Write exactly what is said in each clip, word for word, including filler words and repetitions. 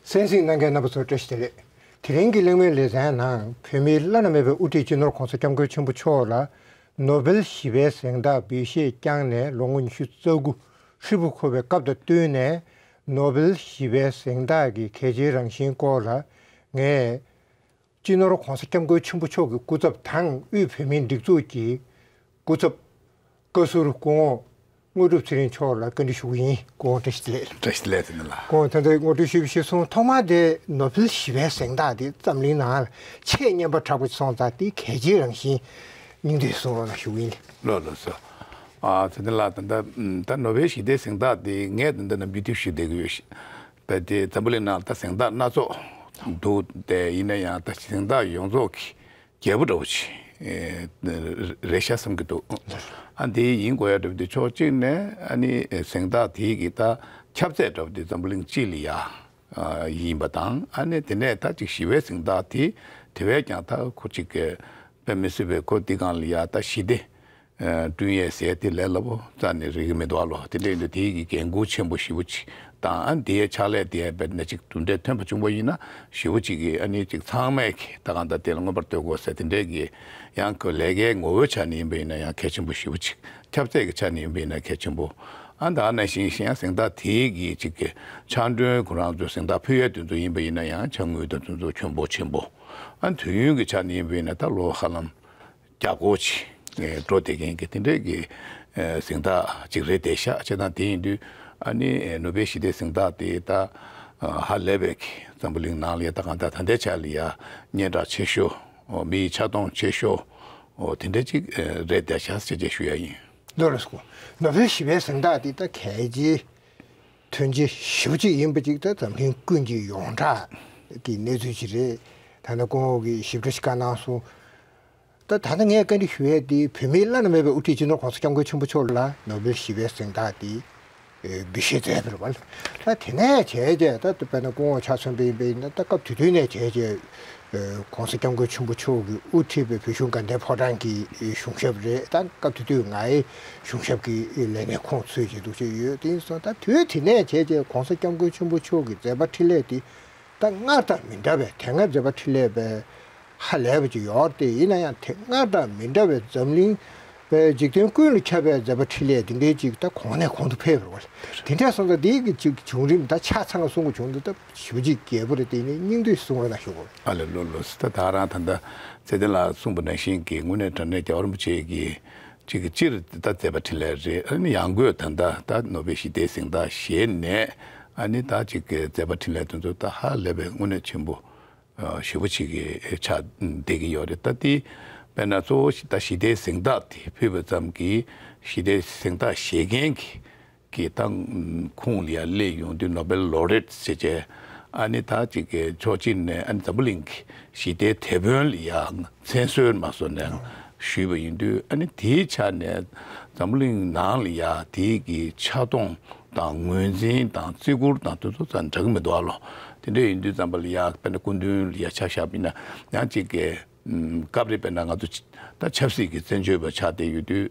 གསན་གཟིགས་གནང་མཁན་རྣམ་པ་ཚོ་བཀྲ་ཤིས་བདེ་ལེགས། དེ་རིང་གི་གླེང་མོལ་ལེ་ཚན་ནང་བོད་མིའི་བླ་ན་མེད་པའི་དབུ་ཁྲིད་སྤྱི་ནོར་༧གོང་ས་༧སྐྱབས་མགོན་ཆེན་པོ་མཆོག་ལ་ནོ་བེལ་ཞི་བའི་གཟེངས་རྟགས་འབུལ་བཞེས་བསྐྱངས་ནས་ལོ་ངོ་ཉི་ཤུ་རྩ་དགུ་ཧྲིལ་པོ་འཁོར་བའི་སྐབས་དང་བསྟུན་ནས། ནོ་བེལ་ཞི་བའི་གཟེངས་རྟགས་ཀྱི་གལ་ཆེའི་རང་བཞིན་སྐོར་ལ་ངས་སྤྱི་ནོར་༧གོང་ས་༧སྐྱབས་མགོན་ཆེན་པོ་མཆོག་གི་སྐུ་ཚབ་དང་དབུས་བོད་མིའི་སྒྲིག་འཛུགས་ཀྱི་སྐུ་ཚབ་བཀའ་ཟུར་སྐུ་ངོ་དངོས་གྲུབ་ཚེ་རིང་མཆོག་ལ་བཀའ་འདྲི་ཞུ་གི་ཡིན། སྐུ་ངོ་བཀྲ་ཤིས་བདེ་ལེགས། བཀྲ་ཤིས་བདེ་ལེགས། དེ་ནི་ལ། སྐུ་ངོ་ད་ལྟ་ངོ་སྤྲོད་ཞུས་པ་ཞིག་སོང་། ཐོག་མར་དེ་ནོ་བེལ་ཞི་བའི་གཟེངས་རྟགས་དེ་འཛམ་གླིང་ནང་ཆེས་སྙན་པ་གྲགས་པ་སོང་ཙང་། དེའི་གལ་ཆེའི་རང་བཞིན་སྙིང་བསྡུས་གསུང་རོགས་གནང་ཞུ་གི་ཡིན། ལགས་ལགས་སོ། ཨ་དེ་ནི་ལ་ད་ལྟ་ད་ནོ་བེལ་ཞི་བདེའི་གཟེངས་རྟགས་དེ་ངས་ད་ལྟ་ནམ་རྒྱུན་ཐེངས་ཤིག་བསྡད་ཀྱི་ཡོད། བས་དེ་འཛམ་བུ་གླིང་ནང་ད་གཟེངས་རྟགས་སྣ་ཚོགས་འདུག་དེ་ཡིན་ན་ཡང་ད་གཟེངས་རྟགས་ཡོངས་རྫོགས་ཀྱི་རྒྱལ་པོ་འདྲ་བོ་ཅིག་ཨེ་རེད་ཤག་བསམ་གྱི་འདུག་ཨ་འདི་ཡིན་དགོས་ཡ་འདྲ་བོ་དེ་ཕྱོགས་གཅིག་ནས་ཨ་ནི་གཟེངས་རྟགས་དེ་གི་ད་ཁྱབ་ཚད་འདྲ་བོ་དེ་འཛམ་བུ་གླིང་སྤྱི་ལ་ཡ་ཨ་ཡིན་པ་དང་། ཨ་ནི་དེ་ནས་ད་ཅིག་ཞི་བའི་གཟེངས་རྟགས་དེ་དེ་བས་ཀྱང་ད་ཁོ་ཅིག་གི་དཔེ་མི་སྲིད་པའི་ཁོ་འདི་སྒང་ལ་ཡ་ད་ཞི་བདེ་ཨ་བསྐྲུན་ཡས་ཟེར་དེ་ལས་སླ་པོ་རྩ་ནས་རེག་གི་མི་འདུག་ཨ་ལོ། དེ་འདྲ་ཡིན་དུས་དེའི་གི་འགན་ཁུར་ཆེན་པོ་ཞེ་པོ་ཅིག་དང་། ཨ་དེའི་ཕྱག་ལས་དེ་དཔེར་ན་ཅིག་གྲུབ་འབྲས་ཐོན་པ་བྱུང་བ་ཡིན་ན་ཞེ་པོ་ཅིག་གི་ཨ་ནི་ཅིག་ཚང་མས་ཀྱི་ད་གང་ལྟར་དེ་ལ་མངོན་པར་བསྟོད་དགོས་ཟེར་དེ་འདྲའི་གི་ཡང་ཁོ་ལས་ཀའི་ངོ་བོའི་ཆ་ནས་ཡིན་པ་ཡིན་ན་ཡང་གལ་ཆེན་པོ་ཞེ་པོ་ཅིག་ཁྱབ་ཚད་ཀྱི་ཆ་ནས་ཡིན་པ་ཡིན་ན་གལ་ཆེན་པོ། ཨ་ད་ནང་བཞིན་གཞན་གཟེངས་རྟགས་དེའི་གི་ཅིག་གི་ཕྱག་མགྲོན་ཁོ་རང་ཚོས་གཟེངས་རྟགས་ཕུལ་ཡས་དེ་ཚོ་ཡིན་པ་ཡིན་ན་ཡང་ཕྱག་དངུལ་དང་དེ་ཚོ་ཁྱོན་པོ་ཆེན་པོ། ཨ་དུས་ཡུན་གྱི་ཆ་ནས་ཡིན་པ་ཡིན་ན་ད་ལོ་ཧ་ལམ་བརྒྱ་སྐོར་ཅིག་ཨེ་འགྲོ་བསྡད་མཁན་གྱི་དེ་འདྲའི་གི་ཨེ་གཟེངས་རྟགས་ཅིག་རེད་བསྡད་ཤག་བྱས་ཙང་དེ་ཡིན་དུས་ཨ་ནི་ཨེ་ནོ་བེལ་ཞི་བདེའི་གཟེངས་རྟགས་དེ་ད་ཨ་ཧ་ལས་པའི་གི་འཛམ་བུ་གླིང་ནང་ལ་ཡ་ད་གང་ལྟར་ད་ལྟའི་ཆ་ལ་ཡ་སྙན་གྲགས་ཆེ་ཤོས། ཨོ་མིའི་ཆེ་མཐོང་ཆེ་ཤོས། ཨོ་དེ་འདྲ་ཅིག་ཨེ་རེད་བསྡད་ཤག་ཅེས་ཅེས་ཞུ་ཡ་ཡིན། ལགས་རེད་སོ། ནོ་བེལ་ཞི་བའི་གཟེངས་རྟགས་དེ་ད་གལ་ཆེའི་ཐོན་རྗེས་ཞེ་པོ་ཅིག་ཡིན་པ་ཅིག་ད་འཛམ་གླིང་ཀུན་གྱི་ཡོངས་གྲགས་ཀྱི་གནས་ཚུལ་ཅིག་རེད། ད་ནི་སྐུ་ངོ་གིས་ཞིབ་ཕྲ་ཞིག་བཀའ་གནང་སོང་། ད་ད་ནི་ངས་བཀའ་འདྲི་ཞུ་ཡས་དེ་བོད་མིའི་བླ་ན་མེད་པའི་དབུ་ཁྲིད་སྤྱི་ནོར་༧གོང་ས་༧སྐྱབས་མགོན་ཆེན་པོ་མཆོག་ལ་ནོ་བེལ་ཞི་བའི་གཟེངས་རྟགས་དེ་འབུལ་བཞེས་མཛད་པ་རེད་པ། ད་དེ་ནས་བྱས་རྗེས་ད་དཔེར་ན་སྐུ་ངོ་ཆ་མཚོན་པ་ཡིན་པ་ཡིན་ན་ད་སྐབས་དེ་དུས་ནས་བྱས་རྗེས་༧གོང་ས་༧སྐྱབས་མགོན་ཆེན་པོ་མཆོག་གིས་དབུ་ཁྲིད་པའི་བོད་གཞུང་དགའ་ལྡན་ཕོ་བྲང་གི་གཞུང་ཞབས་རེད། ད་སྐབས་དེ་དུས་ང་ཡི་གཞུང་ཞབས་ཀྱི་ལས་སྣེ་ཁོངས་ཚུད་བྱས་འདུག་བྱས་ཡོད། དེ་ཡིན་སོང་ད་དུས་དེ་ནས་བྱས་རྗེས་༧གོང་ས་༧སྐྱབས་མགོན་ཆེན་པོ་མཆོག་གི་མཛད་པ་འཕྲིན་ལས་དེ་ད་སྔར་དང་མི་འདྲ་བའི་དེ་སྔ་མཛད་པ་འཕྲིན་ལས་པའི་ཧ་ལས་པ་ཅིག་ཡོད་རེད་དེ། ཡིན་ན་ཡང་དེ་སྔར་དང་མི་འདྲ་བའི་འཛམ་གླིང་པའི་འཇིག་རྟེན་ཀུན་ལ་ཁྱབ་པའི་མཛད་པ་འཕྲིན་ལས་འདི་འདྲའི་ཅིག་ད་གོང་ནས་གོང་དུ་འཕེལ་བ་རེད། དེ་འདྲ་སོང་ཙང་འདི་གི་ཅིག་བྱུང་རིམ་ད་ཆ་ཚང་གསུང་གི་བྱུང་འདུག་ད་ཞེ་པོ་ཅིག་རྒྱས་པོ་རེད། དེ་ནི་སྙིང་བསྡུས་གསུང་རོགས་གནང་ཞུ་དགོས། ཨ་ལེ་ལོ་ལོ་སི་ད་ད་རང་ད་ལྟ་ཚེ་བརྟན་ལགས་གསུངས་པ་ནང་བཞིན་གྱི་དངོས་གནས་དྲང་གནས་རྒྱལ་བ་རིན་པོ་ཆེ་གི་ཅིག་གི་སྤྱིར་ད་མཛད་པ་འཕྲིན་ལས་རེད། ཨ་ནི་ཡང་སྒོས་ད་ལྟ་ད་ནོ་བེལ་ཞི་བདེའི་གཟེངས་རྟགས་བཞེས་ནས་ཨ་ནི་ད་ཅིག་གི་མཛད་པ་འཕྲིན་ལས་དེ་ཚོ་ད་ཧ་ལས་པའི་དངོས་གནས་ཆེན་པོ་ཞེ་པོ་ཅིག་གི་ཆགས་བསྡད་ཀྱི་ཡོད་རེད། ད་དེ་དཔེར་ན་གཙོ་བོ་ཞིག་ད་ཞི་བདེའི་གཟེངས་རྟགས་དེ་ཕུལ་བ་ཙམ་གྱིས་ཞི་བདེའི་གཟེངས་རྟགས་བཞེས་མཁན་གྱི་གི་ད་ཁོངས་ལ་ཡ་སླེབས་ཡོང་དུས་ནོ་བེལ་ལོ་རེ་ཊི་ཟེར་བྱས་ཨ་ནི་ད་ཅིག་གི་ཕྱོགས་གཅིག་ནས་ཨ་ནི་འཛམ་བུ་གླིང་གི་ཞི་བདེའི་དེད་དཔོན་ལ་ཡ་མཚན་གསོལ་མ་སོགས་ནས་ཞུས་པ་ཡིན་དུས་ཨ་ནི་དེའི་ཆ་ནས་འཛམ་བུ་གླིང་ནང་ལ་ཡ་དེའི་གི་ཆགས་སྡང་དང་ངོས་འཛིན་དང་བརྩི་བཀུར་དང་དེ་ཚོ་ཙམ་འདྲ་གི་མི་འདུག་ཨ་ལོ། དེ་འདྲ་ཡིན་དུས་ཙམ་པ་ལ་ཡ་དཔེར་ན་སྐུ་མདུན་ལ་ཡ་ཆ་བཞག་པ་ཡིན་ན་ཡང་ཅིག་གི་སྐབས་རེ་དཔེར་ན་ང་ཚོ་ད་ཆབ་སྲིད་ཀྱི་བཙན་བྱོལ་བ་ཆགས་བསྡད་ཡོད་དུས།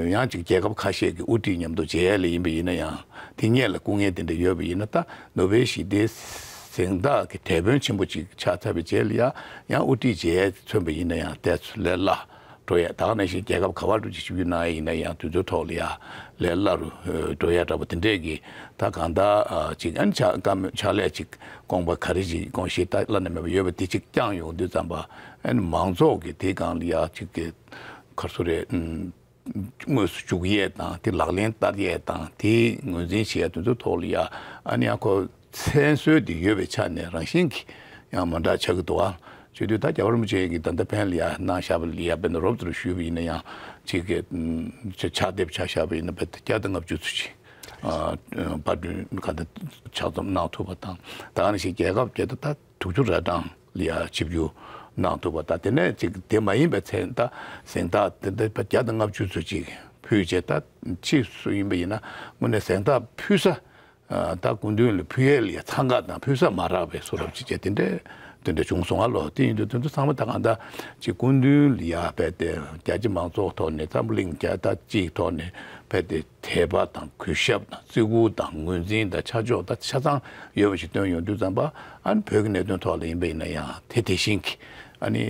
ཡང་ཅིག་རྒྱལ་ཁབ་ཁ་ཤས་ཀྱི་དབུ་ཁྲིད་མཉམ་དུ་མཇལ་ཡས་ལ་ཡིན་པ་ཡིན་ན་ཡང་དེ་སྔོན་ལ་སྐུ་ངལ་དེ་འདྲ་ཡོད་པ་ཡིན་ན་ད་ནོ་བེལ་ཞི་བདེའི་གཟེངས་རྟགས་ཀྱི་དེད་དཔོན་ཆེན་པོ་ཅིག་ཆགས་ཚར་བའི་རྗེས་ལ་ཡང་ཡང་དབུ་ཁྲིད་མཇལ་ཡས་མཚོན་པ་ཡིན་ན་ཡང་དེ་ཚོ་ལས་སླ་འགྲོ་ཡས། ད་ག་ནང་བཞིན་རྒྱལ་ཁབ་ག་བར་འགྲོ་ཅིག་ཞུ་རྒྱུ་གནང་ཡས་ཡིན་ན་ཡང་དེ་ཚོའི་ཐོག་ལ་ཡང་ལས་སླ་རུ་འགྲོ་ཡས་འདྲ་པོ་དེ་འདྲས་ཀྱི་ད་གང་ལྟར་ཅིག་ཨ་ནི་ཕྱག་བཀའ་མོལ་ཕྱག་ལས་ཅིག་དགོངས་པ་ག་རེ་ཅིག་དགོངས་བཞེས་ད་བླ་ན་མེད་པ་ཡོད་པ་དེ་ཅིག་བསྐྱངས་ཡོང་དུས་ཙམ་པ་ཨ་ནི་མང་ཚོགས་ཀྱི་དེ་སྒང་ལ་ཡང་ཅིག་གི་ག་རེ་ཟེར་དགོས་རེད། དངོས་སུ་འཇུག་ཡས་དང་དེ་ལག་ལེན་བསྟར་ཡས་དང་དེ་ངོས་འཛིན་བྱེད་ཡས་དེ་ཚོའི་ཐོག་ལ་ཡ་ཨ་ནི་ཡང་ཁོ་མཚན་གསོལ་དེ་ཡོད་པའི་ཆ་ནས་རང་བཞིན་གྱིས་ཡང་མ་འདྲ་ཆགས་ཀྱི་འདུག་ཨ། བྱེད་དུས་ད་རྒྱལ་བ་རིན་པོ་ཆེ་གིས་ད་ལྟ་ཕན་ལ་ཡ་གནང་བཞག་པ་ལ་ཡ་དཔེར་ན་རོབ་ཙམ་ཞུས་པ་ཡིན་ན་ཡང་གཅིག་གི་ཕྱག་དེབ་ཆ་བཞག་པ་ཡིན་ན་དཔེ་བརྒྱ་དང་ལྔ་བཅུ་ཙམ་ཅིག་པར་སྐྲུན་ག་འདྲ་ཕྱག་རྩོམ་གནང་ཐུབ་པ་དང་ད་ག་ནང་བཞིན་རྒྱལ་ཁབ་བརྒྱ་དང་ད། དྲུག་ཅུ་རེ་གྲངས་ལ་ཡ་ཆིབས་བསྒྱུར་གནང་ཐུབ་པ་དང་དེ་ནས་ཅིག་དེ་མ་ཡིན་པའི་མཚན་ད་གཟེངས་རྟགས་དེ་འདྲ་བརྒྱ་དང་ལྔ་བཅུ་ཙམ་ཅིག་ཕུལ་རྗེས་ད་ཕྱིས་སུ་ཡིན་པ་ཡིན་ན་དངོས་གནས་གཟེངས་རྟགས་ཕུལ་ས་ད་སྐུ་མདུན་ལ་ཕུལ་ཡས་ལ་ཡ་འཚང་ཁ་དང་ཕུལ་ས་མ་རག་པའི་བཟོ་འདྲ་ཅིག་བྱས་དེ་འདྲའི་ དེ་འདྲ་བྱུང་སོང་ང་ལོ། དེ་ཡིན་དུས་དེ་ཚོ་ཚང་མ་ད་གང་ལྟར་ཅིག་སྐུ་མདུན་ལ་ཡ་རྦད་དེ་རྒྱ་ཆེ་མང་ཚོགས་ཐོག་ནས་འཛམ་བུ་གླིང་རྒྱལ་དར་གཅིག་ཐོག་ནས་རྦད་དེ་དད་པ་དང་གུས་ཞབས་དང་བརྩི་བཀུར་དང་ངོས་འཛིན་དང་ཆ་འཇོག་དང་ཆ་ཚང་ཡོད་པ་ཞིག་སྟོན་ཡོང་དུས་ཙམ་པ། ཨ་ནི་བོད་ཀྱི་གནད་དོན་ཐོག་ལ་ཡིན་པ་ཡིན་ན་ཡང་དེ་དེ་བཞིན་གྱི་ཨ་ནི་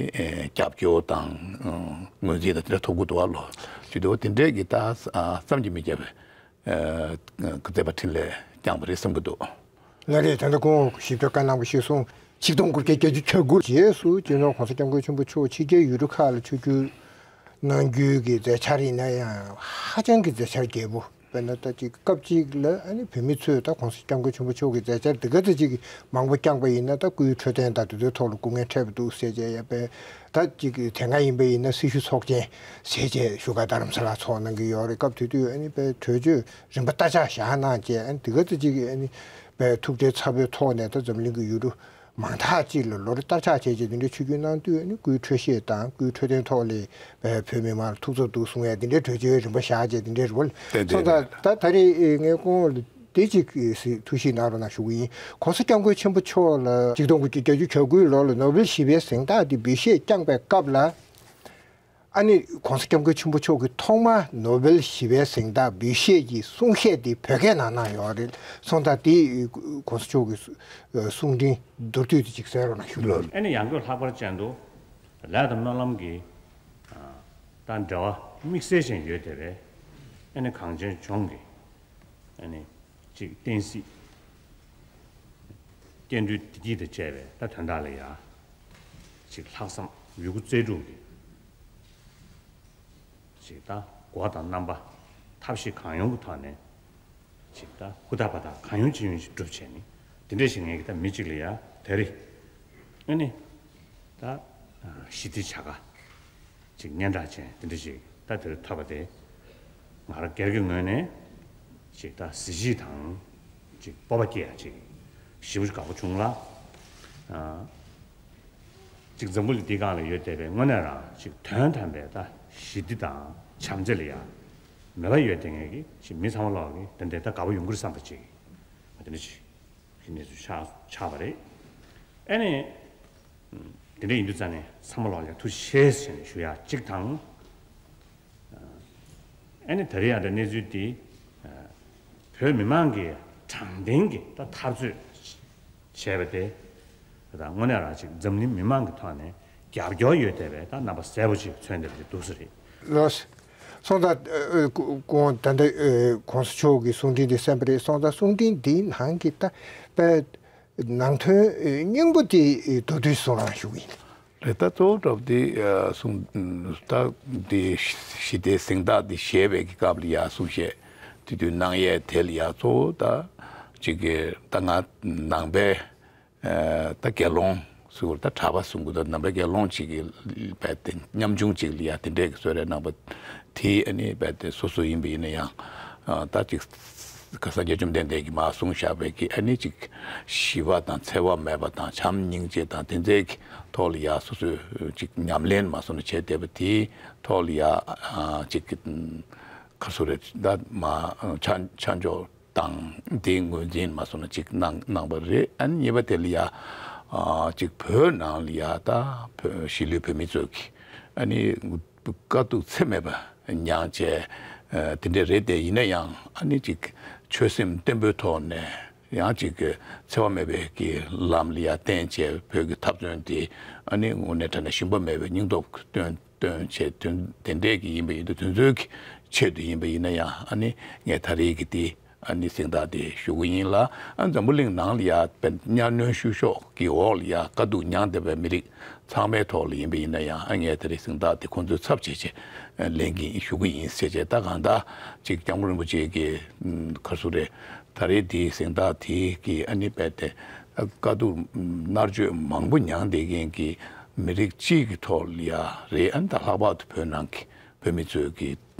རྒྱབ་སྐྱོར་དང་ངོས་འཛིན་དང་དེ་འདྲ་ཐོབ་ཀྱི་འདུག་ཨ་ལོ། ཇི་འདུག་དེ་འདྲས་ཀྱི་ད་བསམ་གྱིས་མི་ཁྱབ་པའི་མཛད་པ་འཕྲིན་ལས་བསྐྱངས་པ་རེད་བསམ་གྱི་འདུག་ལགས་རེད། ད་ལྟ་ཁོང་ཞིབ་ཕྲ་བཀའ་གནང་བ་ཞིག་སོང་། ཆིག་སྟོང་དགུ་བརྒྱ་བརྒྱད་ཅུ་གྱ་དགུ་རྗེས་སུ་སྤྱི་ནོར་༸གོང་ས་༸སྐྱབས་མགོན་ཆེན་པོ་མཆོག་ཕྱི་རྒྱལ་ཡུལ་གྲུ་ཁག་ལ་ཆིབས་བསྒྱུར་གནང་རྒྱུའི་གི་མཛད་འཆར་ཡིན་ན་ཡང་ཧ་ཅང་གི་མཛད་འཆར་རྒྱས་པོ། དཔེར་ན་ད་ཅིག་སྐབས་གཅིག་ལ་ཨ་ནི་བོད་མི་ཚོས་ད་༸གོང་ས་༸སྐྱབས་མགོན་ཆེན་པོ་མཆོག་གི་མཛད་འཆར་འདི་ག་ཚོད་ཅིག་མང་པོ་བསྐྱངས་པ་ཡིན་ན་ད་སྐུའི་འཕྲོད་བསྟེན་དང་དེ་ཚོའི་ཐོག་ལ་སྐུ་ངལ་འཕྲད་པ་འདུག་ཟེར་བྱས་ཡ་དཔེ། ད་ཅིག་དེ་སྔ་ཡིན་པ་ཡིན་ན་སྲི་ཞུ་ཚོགས་ཆེན་ཟེར་བྱས་བཞུགས་སྒར་རྡ་རམ་ས་ལ་ཚོགས་གནང་གི་ཡོད་རེད། སྐབས་དེ་དུས་ཨ་ནི་དཔེ་གྲོས་ཆོད་རིམ་པ་བསྟར་ཆགས་བཞག་གནང་བྱས་ཨ་ནི་དེ་ག་ཚོད་ཅིག་ཨ་ནི་དཔེ་ཐུགས་ཁྲལ་ཚ་པོའི་ཐོག་ནས་ད་འཛམ་གླིང་གི་ཡུལ་གྲུ་མང་དག་ཅིག་ལ་ལོ་རེ་བསྟར་ཆགས་བྱས་བྱས་དེ་འདྲའི་ཆིབས་བསྒྱུར་གནང་དུས་ཨ་ནི་སྐུའི་འཕྲོད་བཞེས་དང་སྐུའི་འཕྲོད་བསྟེན་ཐོག་ལ་བོད་མི་མང་ལ་ཐུགས་ཚབ་འདུག་གསུང་ཡས་དེ་འདྲའི་གྲོས་ཆོད་རིམ་པ་བཞག་བྱས་དེ་འདྲའི་རེད་པ། དེ་སོང་ཙང་ད་ད་རེས་ངས་ཁོང་ལ་དེ་ཅིག་ཐུགས་ཞིབ་གནང་རོགས་གནང་ཞུ་གི་ཡིན། ༸གོང་ས་༸སྐྱབས་མགོན་ཆེན་པོ་མཆོག་ལ་ཆིག་སྟོང་དགུ་བརྒྱ་བརྒྱད་ཅུ་གྱ་དགུའི་ལོ་ལ་ནོ་བེལ་ཞི་བའི་གཟེངས་རྟགས་དེ་འབུལ་བཞེས་བསྐྱངས་པའི་སྐབས་ལ། ཨ་ནི་༸གོང་ས་༸སྐྱབས་མགོན་ཆེན་པོ་མཆོག་གིས་ཐོག་མར་ནོ་བེལ་ཞི་བའི་གཟེངས་རྟགས་འབུལ་བཞེས་ཀྱི་གསུང་བཤད་དེ་བོད་སྐད་ནང་གནང་ཡོད་རེད། སོང་ཙང་དེ་༸གོང་ས་མཆོག་གི་གསུང་འཕྲིན་མདོར་བསྡུས་དེ་ཅིག་གསན་རོགས་གནང་ཞུ་གི་ཡིན། ཨ་ནི་ཡང་སྒོས་ལྷག་པར་ཅན་དུ་ལས་དང་སྨོན་ལམ་གྱི་ད་འབྲེལ་བ་དམིགས་བསལ་ཅན་ཡོད་བསྡད་པའི་ཨ་ནི་གངས་ཅན་ལྗོངས་ཀྱི་ཨ་ནི་ཅིག་བསྟན་སྲིད་སྐྱེ་འགྲོའི་བདེ་སྐྱིད་དང་བཅས་པའི་ད་དོན་དག་ལ་ཡ་ཅིག་ལྷག་བསམ་ཡོད་རྒུ་རྩལ་སྤྲུགས་ཀྱི་ཅིག་ད་གོ་བ་དང་རྣམ་པ་ཐབས་ཤེས་གང་ཡོང་གི་ཐོག་ནས་ཅིག་ད་ཧུར་ཐག་འབད་ཐག་གང་ཡོང་ཅི་ཡོང་ཅིག་སྒྲུབ་བྱས་ནས་དེ་འདྲ་ཞིག་ངས་ཀྱི་ད་མི་གཅིག་ལ་ཡ་ད་རེས་ཨ་ནི་ད་ཞི་བདེ་བྱ་དགའ་ཅིག་སྙན་གྲགས་ཅན་དེ་འདྲ་ཞིག་ད་དེར་ཐོབ་པ་དེ་ང་རང་སྒེར་གྱི་ངོས་ནས་ཅིག་ད་གཟི་བརྗིད་དང་ཅིག་སྤོབས་པ་སྐྱེ་ཡ་ཅིག་ཞེ་པོ་ཅིག་དགའ་པོ་བྱུང་ལ། ཅིག་འཛམ་བུ་གླིང་འདིའི་སྒང་ལ་ཡོད་བསྡད་པའི་དངོས་གནས་རང་ཅིག་དོན་དམ་པའི་ད་ཞི་བདེ་དང་བྱམས་བརྩེ་ལ་ཡ་མོས་པ་ཡོད་བསྡད་མཁན་གྱི་ཅིག་མི་ཚང་མ་ལོག་གི་དེ་འདྲའི་ད་དགའ་པོ་ཡོང་གི་རེད་བསམ་པ་ཅིག་དེ་འདྲ་ཅིག་གི་གནས་ཚུལ་ཆགས་ཆགས་པ་རེད། ཨ་ནི་དེ་འདྲ་ཡིན་དུས་ཙང་ནས་ཚང་མ་ལོག་ལ་ཡ་ཐུགས་རྗེ་ཆེ་ཟེར་ནས་ཞུ་ཡ་གཅིག་དང་། ཨ་ནི་ད་རེས་ཡང་ད་གནས་ཚུལ་འདི་བོད་མི་མང་གིས་དྲང་བདེན་གྱི་ད་འཐབ་རྩོད་བྱས་པ་དེ་ད་དངོས་གནས་རང་ཅིག་འཛམ་གླིང་མི་མང་གི་ཐོག་ནས་རྒྱབ་སྐྱོར་ཡོད་བསྡད་པའི་ད་རྣམ་པ་གསལ་པོ་ཅིག་མཚོན་བསྡད་པ་དེ་འདུག་ས་རེད། ལགས། སོང་ཙང་ཁོང་ད་ལྟ་༸གོང་ས་མཆོག་གི་གསུང་འཕྲིན་དེ་གསན་པ་རེད། སོང་ཙང་གསུང་འཕྲིན་འདིའི་ནང་གི་ད་དཔེ་ནང་དོན་སྙིང་པོ་དེ་མདོར་བསྡུས་གསུང་རོགས་ཞུ་གི་ཡིན། རེད། ད་གཙོ་བོ་གྲུབ་དེ་གསུང་ད་དེ་ཞི་བདེའི་གཟེངས་རྟགས་དེ་བཞེས་པའི་གི་སྐབས་ལ་ཡ་གསུང་བཤད་དེ་དུས་གནང་ཡས་དེ་ལ་ཡ་གཙོ་བོ་ད་ཅིག་གི་ད་ང་ནང་པའི་ད་དགེ་སློང་ཟུར་ད་གྲྭ་པ་གསུང་གི་ད་ནང་པའི་དགེ་སློང་ཅིག་གི་བས་དེ་ཉམ་ཆུང་ཅིག་ལ་ཡ་དེ་འདྲས་ཀྱི་གསོལ་རས་གནང་པ་དེ་ཨ་ནི་བས་དེ་སོ་སོ་ཡིན་པ་ཡིན་ན་ཡང་ད་ཅིག་ག་སངས་རྒྱས་བཅོམ་ལྡན་འདས་ཀྱིས་མར་གསུངས་བཞག་པའི་གི་ཨ་ནི་ཅིག་ཞི་བ་དང་འཚེ་བ་མེད་པ་དང་བྱམས་སྙིང་རྗེ་དང་དེ་ཚོའི་གི་ཐོག་ལ་ཡ་སོ་སོས་ཅིག་ཉམས་ལེན་མ་སོང་ན་བྱས་བསྡད་པ་དེའི་ཐོག་ལ་ཡ་ཅིག་གི་ག་སུ་རེད་ད་མ་ཆ་ཆ་འཇོག་དང་དེའི་ངོས་འཛིན་མ་སོང་ན་ཅིག་གནང་གནང་པ་རེད། ཨ་ནི་གཉིས་པ་དེ་ལ་ཡ་ཅིག་བོད་ནང་ལ་ཡ་ད་བོད་གཞིས་ལུས་བོད་མི་ཚོས་གི་ཨ་ནི་དཀའ་སྡུག་ཚད་མེད་པ་མྱངས་བྱས་དེ་འདྲས་རེད་དེ་ཡིན་ན་ཡང་ཨ་ནི་ཅིག་ཆོད་སེམས་བརྟན་པོའི་ཐོག་ནས་ཡང་ཅིག་འཚེ་བ་མེད་པའི་གི་ལམ་ལ་ཡ་བརྟེན་བྱས་བོད་ཀྱི་འཐབ་རྩོད་དེ་ཨ་ནི་དངོས་གནས་དྲང་གནས་ཞུམ་པ་མེད་པའི་སྙིང་སྟོབས་སྟོན་སྟོན་བྱས་དོན་དེ་འདྲས་ཀྱི་ཡིན་པ་ཡིན་དུས་དེ་ཚོའི་གི་ཆེད་དུ་ཡིན་པ་ཡིན་ན་ཡང་ཨ་ནི་ངས་ད་རེས་ཀྱི་དེ་ཨ་ནི་གཟེངས་རྟགས་དེ་ཞུ་གི་ཡིན་ལ། ཨ་འཛམ་བུ་གླིང་ནང་ལ་ཡ་དཔེ་གཉའ་གནོན་བཤུ་གཞོག་གི་འོག་ལ་ཡ་དཀའ་སྡུག་མྱངས་བསྡད་པའི་མི་རིགས་ཚང་མའི་ཐོག་ལ་ཡིན་པ་ཡིན་ན་ཡང་ཨ་ངས་ད་རེས་གཟེངས་རྟགས་དེ་ཁོང་ཚོའི་ཚབ་བྱས་བྱས་ལེན་གྱི་ཞུ་གི་ཡིན་ཟེར་བྱས། ད་གང་ལྟར་ཅིག་སྐྱབས་མགོན་རིན་པོ་ཆེ་གི་ཁ་སུ་རེད། ད་རེས་དེའི་གཟེངས་རྟགས་དེ་གི་ཨ་ནི་དཔེ་དེ་དཀའ་སྡུག་མནར་གཅོད་མང་པོ་མྱངས་བསྡད་མཁན་གྱི་མི་རིགས་གཅིག་གི་ཐོག་ལ་ཡ་རེད། ཨ་ནི་ད་ལྷག་པར་དུ་བོད་ནང་གི་བོད་མི་ཚོས་གི་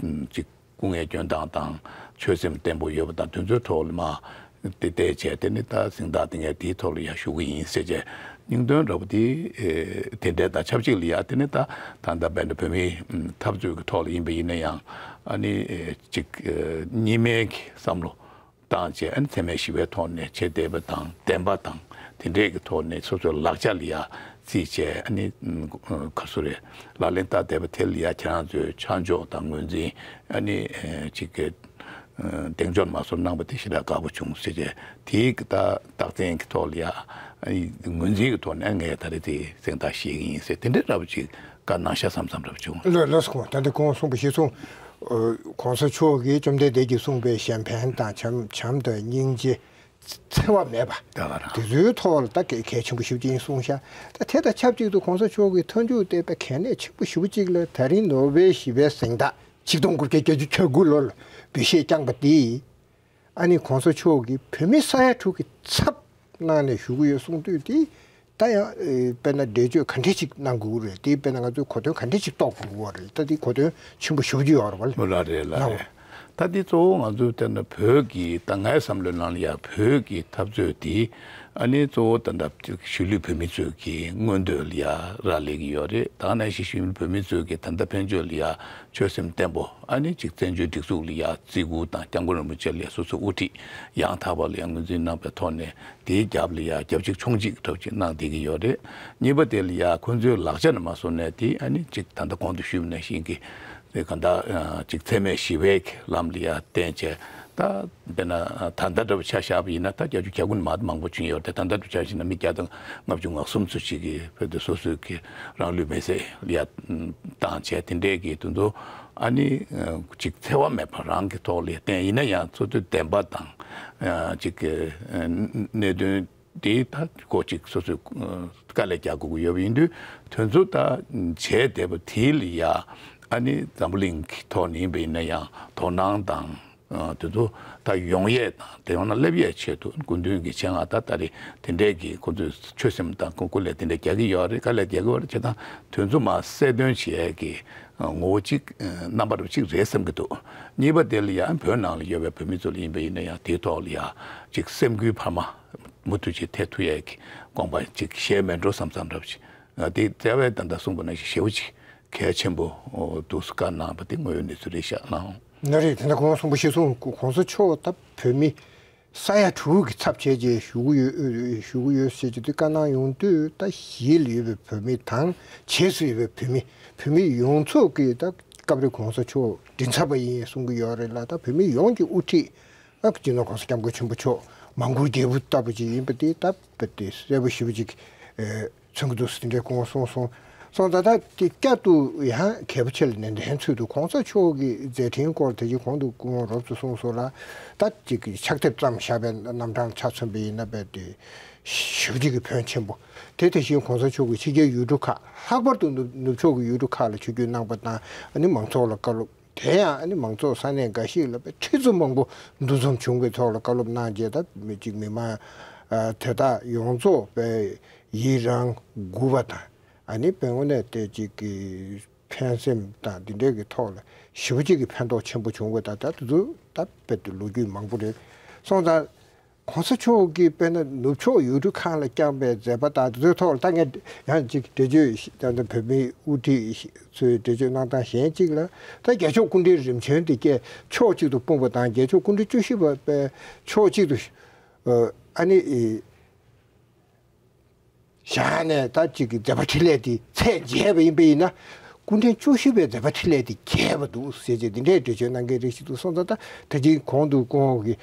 ཅིག་སྐུ་ངལ་སྐྱོན་སྟངས་དང་ཆོད་སེམས་བརྟན་པོ་ཡོད་པ་དང་དེ་ཚོའི་ཐོག་ལ་མ་དེ་བལྟས་བྱས་དེ་ནི་ད་གཟེངས་རྟགས་དེ་ངས་དེའི་ཐོག་ལ་ཡ་ཞུ་གི་ཡིན་ཟེར་བྱས་སྙིང་དོན་འདྲ་པོ་དེ་དེ་འདྲས་དང་ཆབས་ཅིག་ལ་ཡ་དེ་ནི་ད་ད་ལྟ་བན་དེ་བོད་མིའི་འཐབ་རྩོད་ཀྱི་ཐོག་ལ་ཡིན་པ་ཡིན་ན་ཡང་ཨ་ནི་ཅིག་གཉིས་སྨན་གྱི་བསམ་བློ་བཏང་བྱས་ཨ་ནི་འཚེ་མེད་ཞི་བའི་ཐོག་ནས་བྱེད་བསྡད་པ་དང་བདེན་པ་དང་ དེ་འདྲས་ཀྱི་ཐོག་ནས་སོ་སོའི་ལག་ཆ་ལ་ཡ་རྩིས་བྱས། ཨ་ནི་ག་སུ་རེད། ལག་ལེན་བསྟར་བསྡད་པ་དེ་ལ་ཡ་ཁྱེད་རང་ཚོའི་ཆ་འཇོག་དང་ངོས་འཛིན། ཨ་ནི་ཅིག་གི་གདེང་འཇོག་མ་སོར་གནང་པ་དེ་ཞེ་དྲག་དགའ་པོ་བྱུང་ཟེར་བྱས། དེའི་ད་རྟགས་མཚན་གྱི་ཐོག་ལ་ཡ་ངོས་འཛིན་གྱི་ཐོག་ནས་ངས་ད་རེས་དེ་གཟེངས་རྟགས་བཞེས་ཀྱི་ཡིན་ཟེར། དེ་འདྲའི་འདྲ་པོ་ཅིག་བཀའ་གནང་ཤག་བསམ་བསམ་འདྲ་པོ་བྱུང་། ལགས་ལགས་སོ། ད་ལྟ་ཁོང་གསུངས་པ་ཞིག་སོང་། གོང་ས་མཆོག་གིས་བཅོམ་ལྡན་འདས་ཀྱིས་གསུངས་པའི་གཞན་ཕན་དང་བྱམས་བྱམས་དང་སྙིང་རྗེ། འཚེ་བ་མེད་པ། ད་ག་རང་དེ་ཚོའི་ཐོག་ལ་ད་གལ་གལ་ཆེན་པོ་ཞེ་པོ་ཅིག་ཡིན་གསུངས་ཤག་ད་དེ་དང་ཆབས་ཅིག་ཏུ་གོང་ས་མཆོག་གི་མཐའ་མཇུག་དེ་ད་གལ་གནད་ཆེན་པོ་ཞེ་པོ་ཅིག་ལ་ད་རིང་ནོ་བེལ་ཞི་བའི་གཟེངས་རྟགས་ཆིག་སྟོང་དགུ་བརྒྱ་བརྒྱད་ཅུ་གྱ་དགུ་ལོར་འབུལ་བཞེས་བསྐྱངས་པ་དེ། ཨ་ནི་གོང་ས་མཆོག་གིས་བོད་མི་ས་ཡ་དྲུག་གི་ཚབ་གནང་ནས་ཞུ་གི་ཡོད་གསུངས་དུས་དེ། ད་ཡང་ཨེ་དཔེར་ན་འགྲེལ་བརྗོད་ག་འདྲས་ཅིག་གནང་དགོས་ཀྱི་རེད། དེ་དཔེར་ན་ང་ཚོས་གོ་དོན་ག་འདྲས་ཅིག་རྟོགས་དགོས་ཀྱི་རེད། ད་དེ་གོ་དོན་ཆེན་པོ་ཞེ་པོ་ཅིག་ཡོད་རེད་བ། ལགས་རེད། ལགས་རེད། ད་དེ་གཙོ་བོ་ང་ཚོས་བལྟས་ན་བོད་ཀྱི་ད་ངའི་བསམ་བློའི་ནང་ལ་ཡ་བོད་ཀྱི་འཐབ་རྩོད་དེ་ཨ་ནི་གཙོ་བོ་ད་ལྟ་གཞིས་ལུས་བོད་མི་ཚོས་ཀྱི་མངོན་འདོད་ལ་ཡ་རག་ལས་ཀྱི་ཡོད་རེད། ད་ག་ནང་བཞིན་གཞིས་ལུས་བོད་མི་ཚོས་ཀྱི་ད་ལྟ་ཕན་ཆོད་ལ་ཡ་ཆོད་སེམས་བརྟན་པོ། ཨ་ནི་ཅིག་བཙན་བྱོལ་སྒྲིག་འཛུགས་ལ་ཡ་བརྩི་བཀུར་དང་སྐྱབས་མགོན་རིན་པོ་ཆེ་ལ་ཡ་སོ་སོའི་དབུ་ཁྲིད་ཡང་དག་པ་ལ་ཡ་ངོས་འཛིན་གནང་པའི་ཐོག་ནས། དེའི་རྒྱབ་ལ་ཡ་རྒྱབ་གཅིག་མཆོང་གཅིག་འདྲ་པོ་ཅིག་གནང་བསྡད་ཀྱི་ཡོད་རེད། གཉིས་པ་དེ་ལ་ཡ་ཁོ་ཚོའི་ལག་ཆ་ནས་མ་བཟུང་ནས་དེ་ཨ་ནི་ཅིག་ད་ལྟ་གོང་དུ་ཞུས་པ་ནང་བཞིན་གྱི་དེ་གང་ལྟར་ཅིག་འཚེ་མེད་ཞི་བའི་ལམ་ལ་ཡ་བརྟེན་བྱས། ད་དཔེར་ན་ད་ལྟ་འདྲ་པོ་ཆ་བཞག་པ་ཡིན་ན་ད་བརྒྱད་ཅུ་གྱ་དགུ་ནས་མར་མང་པོ་བྱུང་ཡོད་རེད། ད་ལྟ་འདྲ་པོ་ཆ་བཞག་ན་མི་བརྒྱ་དང་ལྔ་བཅུ་ང་གསུམ་ཚོ་ཅིག་གིས་བོད་དུ་སོ་སོའི་གི་རང་ལུས་མེར་སྲེག་ལ་ཡ་བཏང་བྱས། དེ་འདྲའི་གི་དེ་ཚོ་ཨ་ནི་ཅིག་འཚེ་བ་མེད་པ་རང་གི་ཐོག་ལ་བརྟེན་ཡིན་ན་ཡང་ཚོ་དོན་བདེན་པ་དང་ཅིག་གི་གནད་དོན་དེ་ད་ཁོ་ཅིག་སོ་སོས་དཀའ་ལས་རྒྱག་དགོས་ཀྱི་ཡོད་པ་ཡིན་དུས། དོན་ཚོ་ད་བྱས་བསྡད་པ་དེ་ལ་ཡ་ཨ་ནི་འཛམ་བུ་གླིང་གི་ཐོག་ནས་ཡིན་པ་ཡིན་ན་ཡང་དོ་སྣང་དང་དེ་ཚོ་ད་ཡོང་ཡས་དང་དེ་ཡང་ན་སླེབས་ཡས་ཆེད་དུ་སྐུ་མདུན་གྱི་ཆེད་མངགས་ད་ད་རེས་དེ་འདྲས་ཀྱི་ཁོ་ཚོས་ཆོད་སེམས་དང་སྐུ་ལས་དེ་འདྲས་རྒྱག་གི་ཡོད་རེད། དཀའ་ལས་རྒྱག་གི་ཡོད་རེད། བྱས་ཙང་དོན་ཚོ་མར་གསལ་སྟོན་བྱེད་ཡས་ཀྱི་ངོ་བོ་གཅིག་རྣམ་པ་འདྲ་པོ་གཅིག་རེད་བསམ་གྱི་འདུག་གཉིས་པ་དེ་ལ་ཡང་བོད་ནང་ལ་ཡོད་པའི་བོད་མི་ཚོ་ལ་ཡིན་པ་ཡིན་ན་ཡང་དེའི་ཐོག་ལ་ཡང་ཅིག་སེམས་འགུལ་འཕར་མ་མུ་མཐུད་ཅིག་ཐེབས་ཐུབ་ཡས་ཀྱི་དགོངས་པ་ཅིག་བཞེས་མེད་འགྲོ་བསམ་བསམ་འདྲ་པོ་ཅིག་དེ་རྩ་བའི་ད་ལྟ་གསུངས་པ་ནང་བཞིན་ཞེ་པོ་ཅིག་གལ་ཆེན་པོ་འདུག་སེ་བཀའ་གནང་བ་དེ་དངོས་ཡོད་གནས་ཚུལ་རེད་ཤག་ལགས། ན་རེད། དེ་འདྲ་གོང་གསུངས་པ་ཞིག་གསུངས། གོང་ས་མཆོག་ད་བོད་མི་ས་ཡ་དྲུག་གི་ཚབ་བྱས་རྗེས་ཞུ་གི་ཡོད་ཞུ་གི་ཡོད་ཟེར་གྱི་དུས་བཀའ་གནང་ཡོང་དུས་ད་གཞིས་ལ་ཡོད་པའི་བོད་མི་དང་བྱེས་སུ་ཡོད་པའི་བོད་མི་བོད་མི་ཡོངས་རྫོགས་ཀྱིས་ད་སྐབས་རེ་གོང་ས་མཆོག་མགྲིན་ཚབ་པ་ཡིན་གསུང་གི་ཡོད་རེད་ལ། ད་བོད་མི་ཡོངས་ཀྱི་དབུ་ཁྲིད་ཨ་སྤྱི་ནོར་གོང་ས་སྐྱབས་མགོན་ཆེན་པོ་མཆོག་མང་བཀུར་རྒྱལ་པོ་ལྟ་བུ་ཅིག་ཡིན་པ་དེ་ད་རྦད་དེ་གསལ་པོ་ཞེ་པོ་ཅིག་མཚོན་གྱི་འདུག་ཟེར་དེ་འདྲའི་སྐུ་ངོ་གསུངས་སོང་། སོང་ཙང་ད་དེ་བསྐྱར་དུ་ཡང་གལ་པོ་ཆེ་ལ་ནན་ཏན་ཚུལ་དུ་གོང་ས་མཆོག་གི་མཛད་འཕྲིན་སྐོར་དེ་ཅིག་གོང་དུ་སྐུ་ངོ་རོབ་ཙམ་གསུངས་སོང་ལ། ད་ཅིག་ཕྱག་དེབ་ཙམ་བཞག་པའི་རྣམ་གྲངས་ཆ་མཚོན་པ་ཡིན་ན་རྦད་དེ་ཞེ་པོ་ཅིག་གི་ཕོན་ཆེན་པོ། དེ་དེ་བཞིན་གོང་ས་མཆོག་གིས་ཕྱི་རྒྱལ་ཡུལ་གྲུ་ཁག་ལྷག་པར་དུ་ནུབ་ནུབ་ཕྱོགས་ཀྱི་ཡུལ་གྲུ་ཁག་ལ་ཆིབས་བསྒྱུར་གནང་པ་དང་ཨ་ནི་མང་ཚོགས་ལ་བཀའ་སློབ། དེ་ཡང་ཨ་ནི་མང་ཚོགས་ས་གནས་འགའ་ཞིག་ལ་དཔེ་ཁྲི་ཚོ་མང་པོ་འདུ་འཛོམས་བྱུང་བའི་ཐོག་ལ་བཀའ་སློབ་གནང་རྗེས་ད་མི་གཅིག་མི་མང་ཨ་དེ་དག་ཡོངས་རྫོགས་དཔེ་ཡིད་རང་མགུ་བ་དང་ཨ་ནི་དཔེ་དངོས་གནས་དེ་གཅིག་གི་ཕན་སེམས་དང་འདི་འདྲའི་གི་ཐོག་ལ་ཞེ་པོ་གཅིག་གི་ཕན་ཐོགས་ཆེན་པོ་བྱུང་བ་དང་ད་དེ་ཚོ་ད་དཔེ་དེ་ལོ་རྒྱུས་མང་པོ་རེད། སོང་ཙང་། གོང་ས་མཆོག་གིས་དཔེར་ན་ནུབ་ཕྱོགས་ཡུལ་གྲུ་ཁག་ལ་བསྐྱངས་པའི་མཛད་པ་དང་དེ་ཚོའི་ཐོག་ལ་ད་ངས་ཡང་ཅིག་འགྲེལ་བརྗོད་ཞིག་ད་ལྟ་བོད་མིའི་དབུ་ཁྲིད་ཚོའི་འགྲེལ་བརྗོད་གནང་སྟངས་གཞན་གཅིག་ལ་ད་རྒྱལ་མཆོག་སྐུ་ཕྲེང་རིམ་བྱོན་དེ་སྐད་ཕྱོགས་གཅིག་ཏུ་སྤུངས་པ་དང་རྒྱལ་མཆོག་སྐུ་ཕྲེང་བཅུ་བཞི་པ་དཔེ་ཕྱོགས་གཅིག་ཏུ་ཨ་ནི། བཞག་ནས་ད་ཅིག་གི་མཛད་པ་འཕྲིན་ལས་དེ་ཚད་འཇལ་བ་ཡིན་པ་ཡིན་ན། སྐུ་ཕྲེང་བཅུ་བཞི་པའི་མཛད་པ་འཕྲིན་ལས་དེ་རྒྱས་པ་འདུག་ཟེར་བྱས་འདི་འདྲའི་འགྲེལ་བརྗོད་གནང་མཁན་རེ་ཞིག་འདུག་སོང་ཙང་ད་ད་ཅིག་གོང་དུ་སྐུ་ངོ་གིས་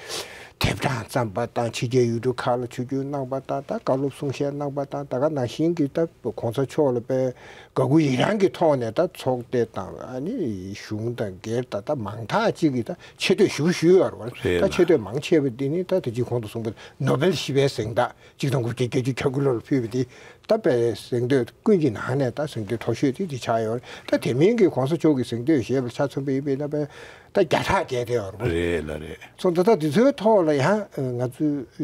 དེབ་གྲངས་བརྩམས་པ་དང་ཕྱི་རྒྱལ་ཡུལ་གྲུ་ཁག་ལ་ཆིབས་བསྒྱུར་གནང་པ་དང་ད་བཀའ་སློབ་གསུང་བཤད་གནང་པ་དང་ད་ག་ནང་བཞིན་གྱི་ད་གོང་ས་མཆོག་ལ་དཔེ་དགའ་མགུ་ཡི་རངས་ཀྱི་ཐོག་ནས་ད་ཚོགས་སྡེ་དང་ཨ་ནི་གཞུང་དང་སྒེར་དང་ད་མང་དག་ཅིག་གིས་ད་ཆེ་བསྟོད་ཞེ་པོ་ཞུས་ཡོད་རེད་བ། རེད་ད་ལ། ཆེ་བསྟོད་མང་ཆེ་བ་འདི་ནི་ད་ད་ཅིག་གོང་དུ་གསུངས་པ་ནོ་བེལ་ཞི་བའི་གཟེངས་རྟགས། ཆིག་སྟོང་དགུ་བརྒྱ་བརྒྱད་ཅུ་གྱ་དགུ་ལོར་ཕུལ་བ་དེ་ད་དཔེ་གཟེངས་བསྟོད་ཀུན་གྱི་ནང་ནས་ད་གཟེངས་བསྟོད་མཐོ་ཤོས་དེ་དེ་ཆགས་ཡོད་རེད། ད་དེ་མིན་གྱི་གོང་ས་མཆོག་གི་གཟེངས་བསྟོད་བཞེས་པར་ཆ་མཚོན་པ་ཡིན་པས་ན་དཔེ་ད་བརྒྱ་ཕྲག་བརྒལ་བསྡད་ཡོད་རེད། རེད་ལ་རེད། སོང་ད་ལྟ་དེ་ཚོའི་ཐོག་ལ་ཡང་ང་ཚོས་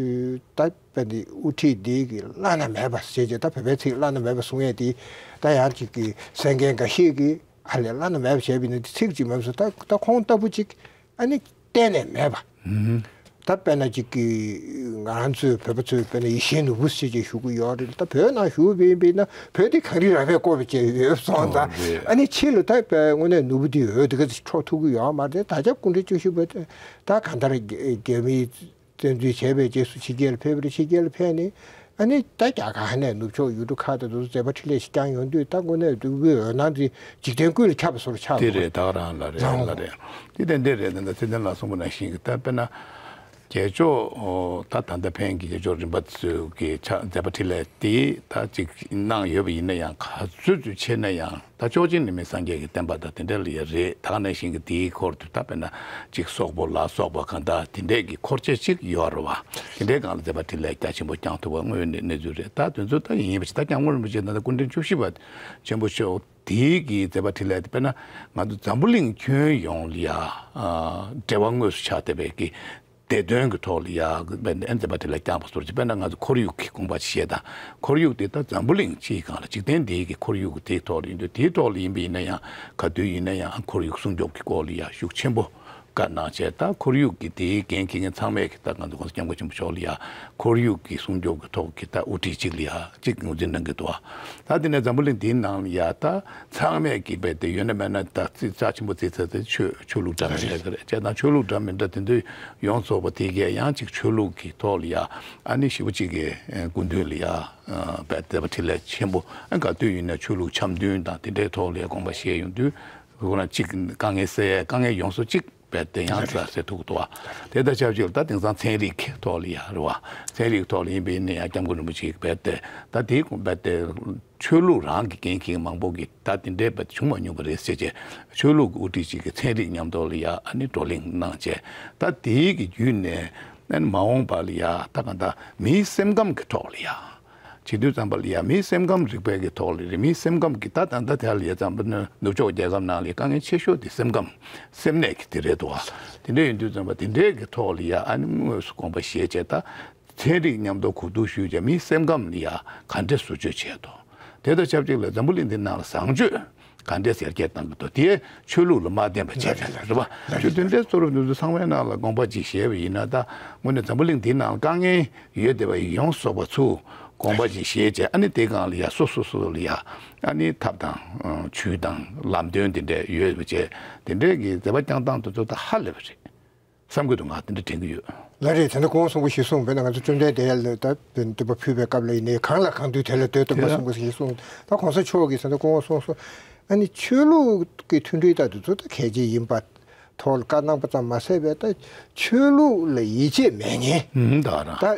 ད་དཔེ་འདི་དབུ་ཁྲིད་འདི་གི་བླ་ན་མེད་པ་ཞེས་བྱས་ད་བོད་པའི་ཚིག་བླ་ན་མེད་པ་གསུང་ཡས་དེ་ད་ཡང་ཅིག་གི་གསན་མཁན་འགའ་ཞིག་གིས་ཨ་ལས་བླ་ན་མེད་པ་བྱས་པ་ཡིན་ན་དེ་ཚིག་ཅིག་མེད་པ་སོང་ད་ད་ཁོང་ལྟ་བུ་ཅིག་ཨ་ནི་གཏན་ནས་མེད་པ། ད་དཔེར་ན་ཅིག་གི་ང་རང་ཚོའི་བོད་པ་ཚོས་དཔེར་ན་ཡིད་བཞིན་ནོར་བུ་ཟེར་ཅིག་ཞུ་གི་ཡོད་རེད། ད་བོད་ནང་བཞུགས་པ་ཡིན་པས་ན་བོད་དེ་གངས་རི་ར་བས་བསྐོར་བ་ཅིག་ཡོད་སོང་ཙང་ཨ་ནི་ཕྱི་ལ་ད་དཔེ་དངོས་གནས་ནོར་བུ་དེ་འོད་དེ་ག་ཚོད་འཕྲོ་ཐུབ་ཀྱི་ཡོད་མ་རེད། ད་ཆ་སྐུ་ཕྲེང་བཅུ་བཞི་པ་དེ་ད་གང་ལྟར་རྒྱ་རྒྱ་མིའི་བཙན་འཛུལ་བྱས་པའི་རྗེས་སུ་ཕྱི་རྒྱལ་ལ་ཕེབས་པ་རེད། ཕྱི་རྒྱལ་ལ་ཕེབས་ནས་ ཨ་ནི་ད་རྒྱ་གར་ནས་ནུབ་ཕྱོགས་ཡུལ་གྲུ་ཁག་དང་དུ་མཛད་པ་འཕྲིན་ལས་ཤིག་བསྐྱངས་ཡོང་དུས། ད་དངོས་གནས་འདུག་པའི་འོད་སྣང་དེ་འཇིག་རྟེན་ཀུན་ལ་ཁྱབ་པ་བཟོ་འདྲ་ཆགས་དེ་འདུག་རེད། ད་ག་རང་ལ་རེད། ལ་རེད། དེ་ཏན་ཏན་རེད། ད་ད་ཚེ་བརྟན་ལགས་གསུངས་པ་ནང་བཞིན་གྱི། ད་དཔེར་ན་རྒྱལ་མཆོག་ད་ད་ལྟ་ཕན་གྱི་རྒྱལ་མཆོག་རིམ་པ་ཚོའི་གི་ཕྱག་མཛད་པ་འཕྲིན་ལས་དེ་ད་ཅིག་གནང་ཡོད་པ་ཡིན་ན་ཡང་། ག་ཚོད་ཚོད་བྱས་ན་ཡང་ད་ཅོག་ཅན་ནི་མི་སངས་རྒྱས་ཀྱི་བསྟན་པ་དང་དེ་འདྲ་ལ་ཡ་རེད། ད་ག་ནང་བཞིན་གྱི་དེའི་འཁོར་དུ་ད་དཔེར་ན་ཅིག་སོག་པོ་ལ་སོགས་པ་གང་ལྟར་དེ་འདྲས་ཀྱི་འཁོར་བཅས་ཅིག་ཡོད་རེད་བ། དེ་འདྲའི་སྒང་ལ་མཛད་པ་འཕྲིན་ལས་རྒྱ་ཆེན་པོ་བསྐྱངས་ཐུབ་པ་དངོས་ཡོད་གནས་ཚུལ་རེད། ད་དེ་ཚོ་ད་ཡིན་པ་ཞིག་ད་སྐྱབས་མགོན་རིན་པོ་ཆེ་ད་ལྟ་སྐུ་ཕྲེང་བཅུ་བཞི་པ་ཆེན་པོ་མཆོག་དེའི་གི་མཛད་པ་འཕྲིན་ལས་དེ། དཔེར་ན་ང་ཚོ་འཛམ་བུ་གླིང་ཁྱོན་ཡོངས་ལ་ཡ་ཨ་འབྲེལ་བ་དངོས་སུ་ཆགས་བསྡད་པའི་གི་བདེ་དོན་གྱི་ཐོག་ལ་ཡ་མཛད་པ་འཕྲིན་ལས་བསྐྱངས་པ་སོགས་ཀྱི། དཔེར་ན་ང་ཚོ་ཁོར་ཡུག་གི་དགོངས་པ་བཞེས་དང་། ཁོར་ཡུག་དེ་ད་འཛམ་བུ་གླིང་སྤྱིའི་སྒང་ལ་འཇིག་རྟེན་འདིའི་གི་ཁོར་ཡུག་དེའི་ཐོག་ལ་ཡིན་དུས། དེའི་ཐོག་ལ་ཡིན་པ་ཡིན་ན་ཡང་། ག་དུས་ཡིན་ན་ཡང་ཁོར་ཡུག་སྲུང་སྐྱོབ་ཀྱི་སྐོར་ལ་ཡ་ཤུགས་ཆེན་པོ་བཀའ་གནང་བྱས། ད་ཁོར་ཡུག་གི་དེའི་འགན་འཁྱེར་མཁན་ཚང་མས་ཀྱི་ད་ང་ཚོ་༸གོང་ས་༸སྐྱབས་མགོན་ཆེན་པོ་མཆོག་ལ་ཡ་ཁོར་ཡུག་གི་སྲུང་སྐྱོབ་ཀྱི་ཐོག་གི་ད་དབུ་ཁྲིད་ཅིག་ལ་ཡ་ཅིག་ངོས་འཛིན་གནང་གི་འདུག་བ། ད་དེ་ནས་འཛམ་བུ་གླིང་འདིའི་ནང་ལ་ཡ་ད་ཚང་མས་ཀྱི་རྦད་དེ་ཡོད་ན་མེད་ན་ད་རྩིས་རྩ་ཆེན་པོ་རྩིས་ཚར་དེ་ཆོས་ཆོས་ལུགས་འདྲ་མི་འདྲ་ཟེར་རེད། བྱས་ཙང་ཆོས་ལུགས་འདྲ་མི་འདྲ་དེ་ཚོ་ཡོངས་རྫོགས་པ་དེ་གས་ཡང་ཅིག་ཆོས་ལུགས་ཀྱི་ཐོག་ལ་ཡ་ཨ་ནི་ཞེ་པོ་ཅིག་གི་སྐུ་མདུན་ལ་ཡ་རྦད་དེ་མཛད་པ་འཕྲིན་ལས་ཆེན་པོ། ཨ་ག་དུས་ཡིན་ན་ཆོས་ལུགས་འཆམ་མཐུན་དང་དེ་འདྲའི་ཐོག་ལ་ཡ་དགོངས་པ་བཞེས་ཡོང་དུས། ཁོ་རང་གཅིག་དཀའ་ངལ་སེལ་ཡས། དཀའ་ངལ་ཡོངས་སུ་གཅིག་རྦད་དེ་ཡང་སེལ་ཐུབ་ཀྱི་འདུག་བ། དེ་དང་ཆབས་ཅིག་ལ་ད་དེང་སང་ཚན་རིག་གི་ཐོག་ལ་ཡ་རེད་བ། ཚན་རིག་ཐོག་ལ་ཡིན་པ་ཡིན་ན་ཡང་སྐྱབས་མགོན་རིན་པོ་ཆེ་རྦད་དེ་ད་དེའི་གོང་རྦད་དེ་ཆོས་ལུགས་རང་གི་འགན་འཁྱེར་མང་པོ་གི་ད་དེ་འདྲའི་རྦད་བྱུང་མ་མྱོང་པ་རེད་ཟེར་བྱས། ཆོས་ལུགས་ཀྱི་དབུ་ཁྲིད་ཅིག་གིས་ཚན་རིག་མཉམ་དུ་ལ་ཡ་ཨ་ནི་བགྲོ་གླེང་གནང་བྱས། ད་དེའི་གི་བརྒྱུད་ནས་ཨ་ནི་མ་འོངས་པ་ལ་ཡ་ད་གང་ལྟར་མིའི་སེམས་ཁམས་ཀྱི་ཐོག་ལ་ཡ། བྱེད་དུས་ཙམ་པ་ལ་ཡ་མིའི་སེམས་ཁམས་རིག་པའི་གི་ཐོག་ལ་རེད། མིའི་སེམས་ཁམས་ཀྱི་ད་ད་ལྟ་དེ་ལ་ཡ་ཙམ་པ་ནི་ནུབ་ཕྱོགས་རྒྱལ་ཁབ་ནང་ལ་དཀའ་ངལ་ཆེ་ཤོས་དེ་སེམས་ཁམས་སེམས་ནད་ཀྱི་དེ་རེད་འདུག་བ། དེ་འདྲ་ཡིན་དུས་ཙམ་པ་དེ་འདྲའི་གི་ཐོག་ལ་ཡ་ཨ་ནི་དངོས་སུ་དགོངས་པ་བཞེས་བྱས། ད་ཚན་རིག་མཉམ་དུ་གོ་བསྡུར་ཞུས་བྱས་མིའི་སེམས་ཁམས་ལ་ཡ་ག་འདྲས་བཟོ་བཅོས་བྱས་འདུག་དེ་དང་ཆབས་ཅིག་ལ་འཛམ་བུ་གླིང་འདི་ནང་ལ་བཟང་སྤྱོད་ག་འདྲས་ཡར་རྒྱས་གཏང་གི་འདུག་དེ་ཆོས་ལུགས་ལ་མ་བརྟེན་པ་བྱས་པས་རེད་པ། ཆོས་དེ་འདྲའི་གཙོ་རུ་འདུག་ཚོ་ཚང་མའི་ནང་ལ་དགོངས་པ་ཅིག་བཞེས་པ་ཡིན་ན། ད་དངོས་གནས་འཛམ་བུ་གླིང་འདིའི་ནང་ལ་དཀའ་ངལ་ཡོད་བསྡད་པ་ཡོངས་རྫོགས་པ་ཚོ་དགོངས་པ་ཅིག་བཞེས་བྱས། ཨ་ནི་དེའི་སྒང་ལ་ཡ་སོ་སོ་སོ་ལ་ཡ་ཨ་ནི་ཐབས་དང་ཨ་ཇུས་དང་ལམ་སྟོན་དེ་འདྲ་ཡོད་པ་བྱས། དེ་འདྲའི་གི་མཛད་པ་བསྐྱངས་སྟངས་དེ་ཚོ་ད་ཧ་ལས་པ་རེད་བསམ་གྱི་འདུག་ང་དེ་འདྲ་དྲན་གྱི་ཡོད། ལགས་རེད། དེ་འདྲ་གོང་གསུངས་པ་ཞིག་གསུངས་པས་ན། ང་ཚོ་བཅོམ་ལྡན་འདས་ལ་ད་འདུན་པ་ཕུལ་བའི་སྐབས་ལ་ཡིན་ནའི་གང་ལ་གང་འདུལ་དེ་ལ་འདོད་དུ་མ་གསུངས་པ་ཞིག་གསུངས། ད་གོང་ས་མཆོག་གིས་དེ་འདྲ་གོང་གསུངས་སོང་། ཨ་ནི་ཆོས་ལུགས་ཀྱི་མཐུན་སྒྲིལ་དང་དེ་ཚོ་ད་གལ་ཆེ་ཡིན་པ་ཐོག་ལ་བཀའ་གནང་པ་ཙམ་མ་ཟད་པའི། ད་ཆོས་ལུགས་ལ་ཡིད་ཆེས་མེད་མཁན། ཨུམ། ད་ར། ད་ཨ་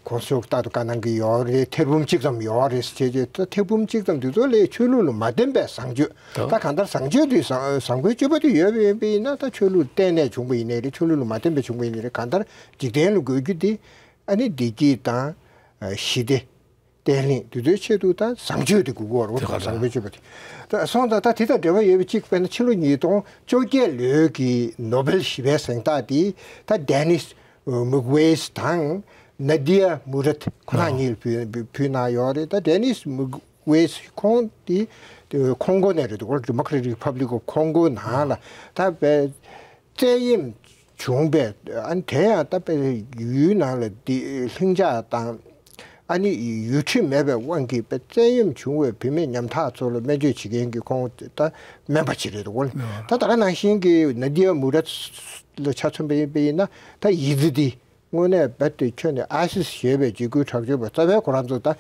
གོང་ས་མཆོག་རྟག་ཏུ་བཀའ་གནང་གི་ཡོད་རེད། ཐེར་འབུམ་གཅིག་ཙམ་ཡོད་རེད་ཟེར་བྱས། ད་ཐེར་འབུམ་གཅིག་ཙམ་དེ་ཚོ་ལས་ཆོས་ལུགས་ལ་མ་བརྟེན་པའི་བཟང་སྤྱོད། ད་གང་ལྟར་བཟང་སྤྱོད་དེ་བཟང་བཟང་པོའི་སྤྱོད་པ་དེ་ཡོད་པ་ཡིན་པ་ཡིན་ན། ད་ཆོས་ལུགས་གཏན་ནས་བྱུང་པ་ཡིན་ནའི་རེད། ཆོས་ལུགས་ལ་མ་བརྟེན་པའི་བྱུང་པ་ཡིན་ནའི་རེད། གང་ལྟར་འཇིག་རྟེན་ལ་དགོས་རྒྱུ་དེ་ཨ་ནི་བདེ་སྐྱིད་དང་ཨ་ཞི་བདེ། བརྟན་ལྷིང་དེ་ཚོའི་ཆེད་དུ་ད་བཟང་སྤྱོད་དེ་དགོས་ཀྱི་ཡོད་རེད། དེ་ག་བཟང་པོའི་སྤྱོད་པ་དེ། ད་སོང་ཙང་ད་དེ་དང་འབྲེལ་བ་ཡོད་པ་གཅིག་དཔེར་ན་ཕྱི་ལོ་ཉིས་སྟོང་བཅོ་བརྒྱད་ལོའི་གི་ནོ་བེལ་ཞི་བའི་གཟེངས་རྟགས་དེ་ད་ཌེ་ནིས་མུག་ཝེས་དང་ནཱ་དི་ཡ་མུ་རད་ཁོ་རང་གཉིས་ལ་ཕུལ་ཕུལ་གནང་ཡོད་རེད། ད་ཌེ་ནིས་མུག་ཝེས་ཁོང་དེ་ཁོང་གོ་ནས་རེད་འདུག Democratic Republic of Congo ནང་ལ་ད་བས། བཙན་གཡེམ་བྱུང་བས། ཨ་ནི་དེ་ཡང་ད་དཔེ་ཡུལ་ནང་ལ་འདི་ལྷིང་འཇགས་དང་ཨ་ནི་ཡུལ་ཁྲིམས་མེད་པའི་དབང་གིས་དཔེ་བཙན་གཡེམ་བྱུང་བའི་བུད་མེད་ཉམ་ཐག་ཚོ་ལ་སྨན་བཅོས་བྱེད་མཁན་གྱི་ཁོང་ད་སྨན་པ་ཅིག་རེད་འདུག་གོ། ད་ད་ག་ནང་བཞིན་གྱི་ནཱ་དི་ཡ་མུ་རད་ལ་ཆ་མཚོན་པ་ཡིན་པ་ཡིན་ན། ད་ཡི་ཛི་དི་དངོས་གནས་རྦད་དེ་ཁྱོན་ནས་ཨའི་སི་ཞེས་པའི་འཇིགས་སྐུལ་དྲག་སྤྱོད་པ་རྩ་བའི་ཁོ་རང་ཚོ་ད་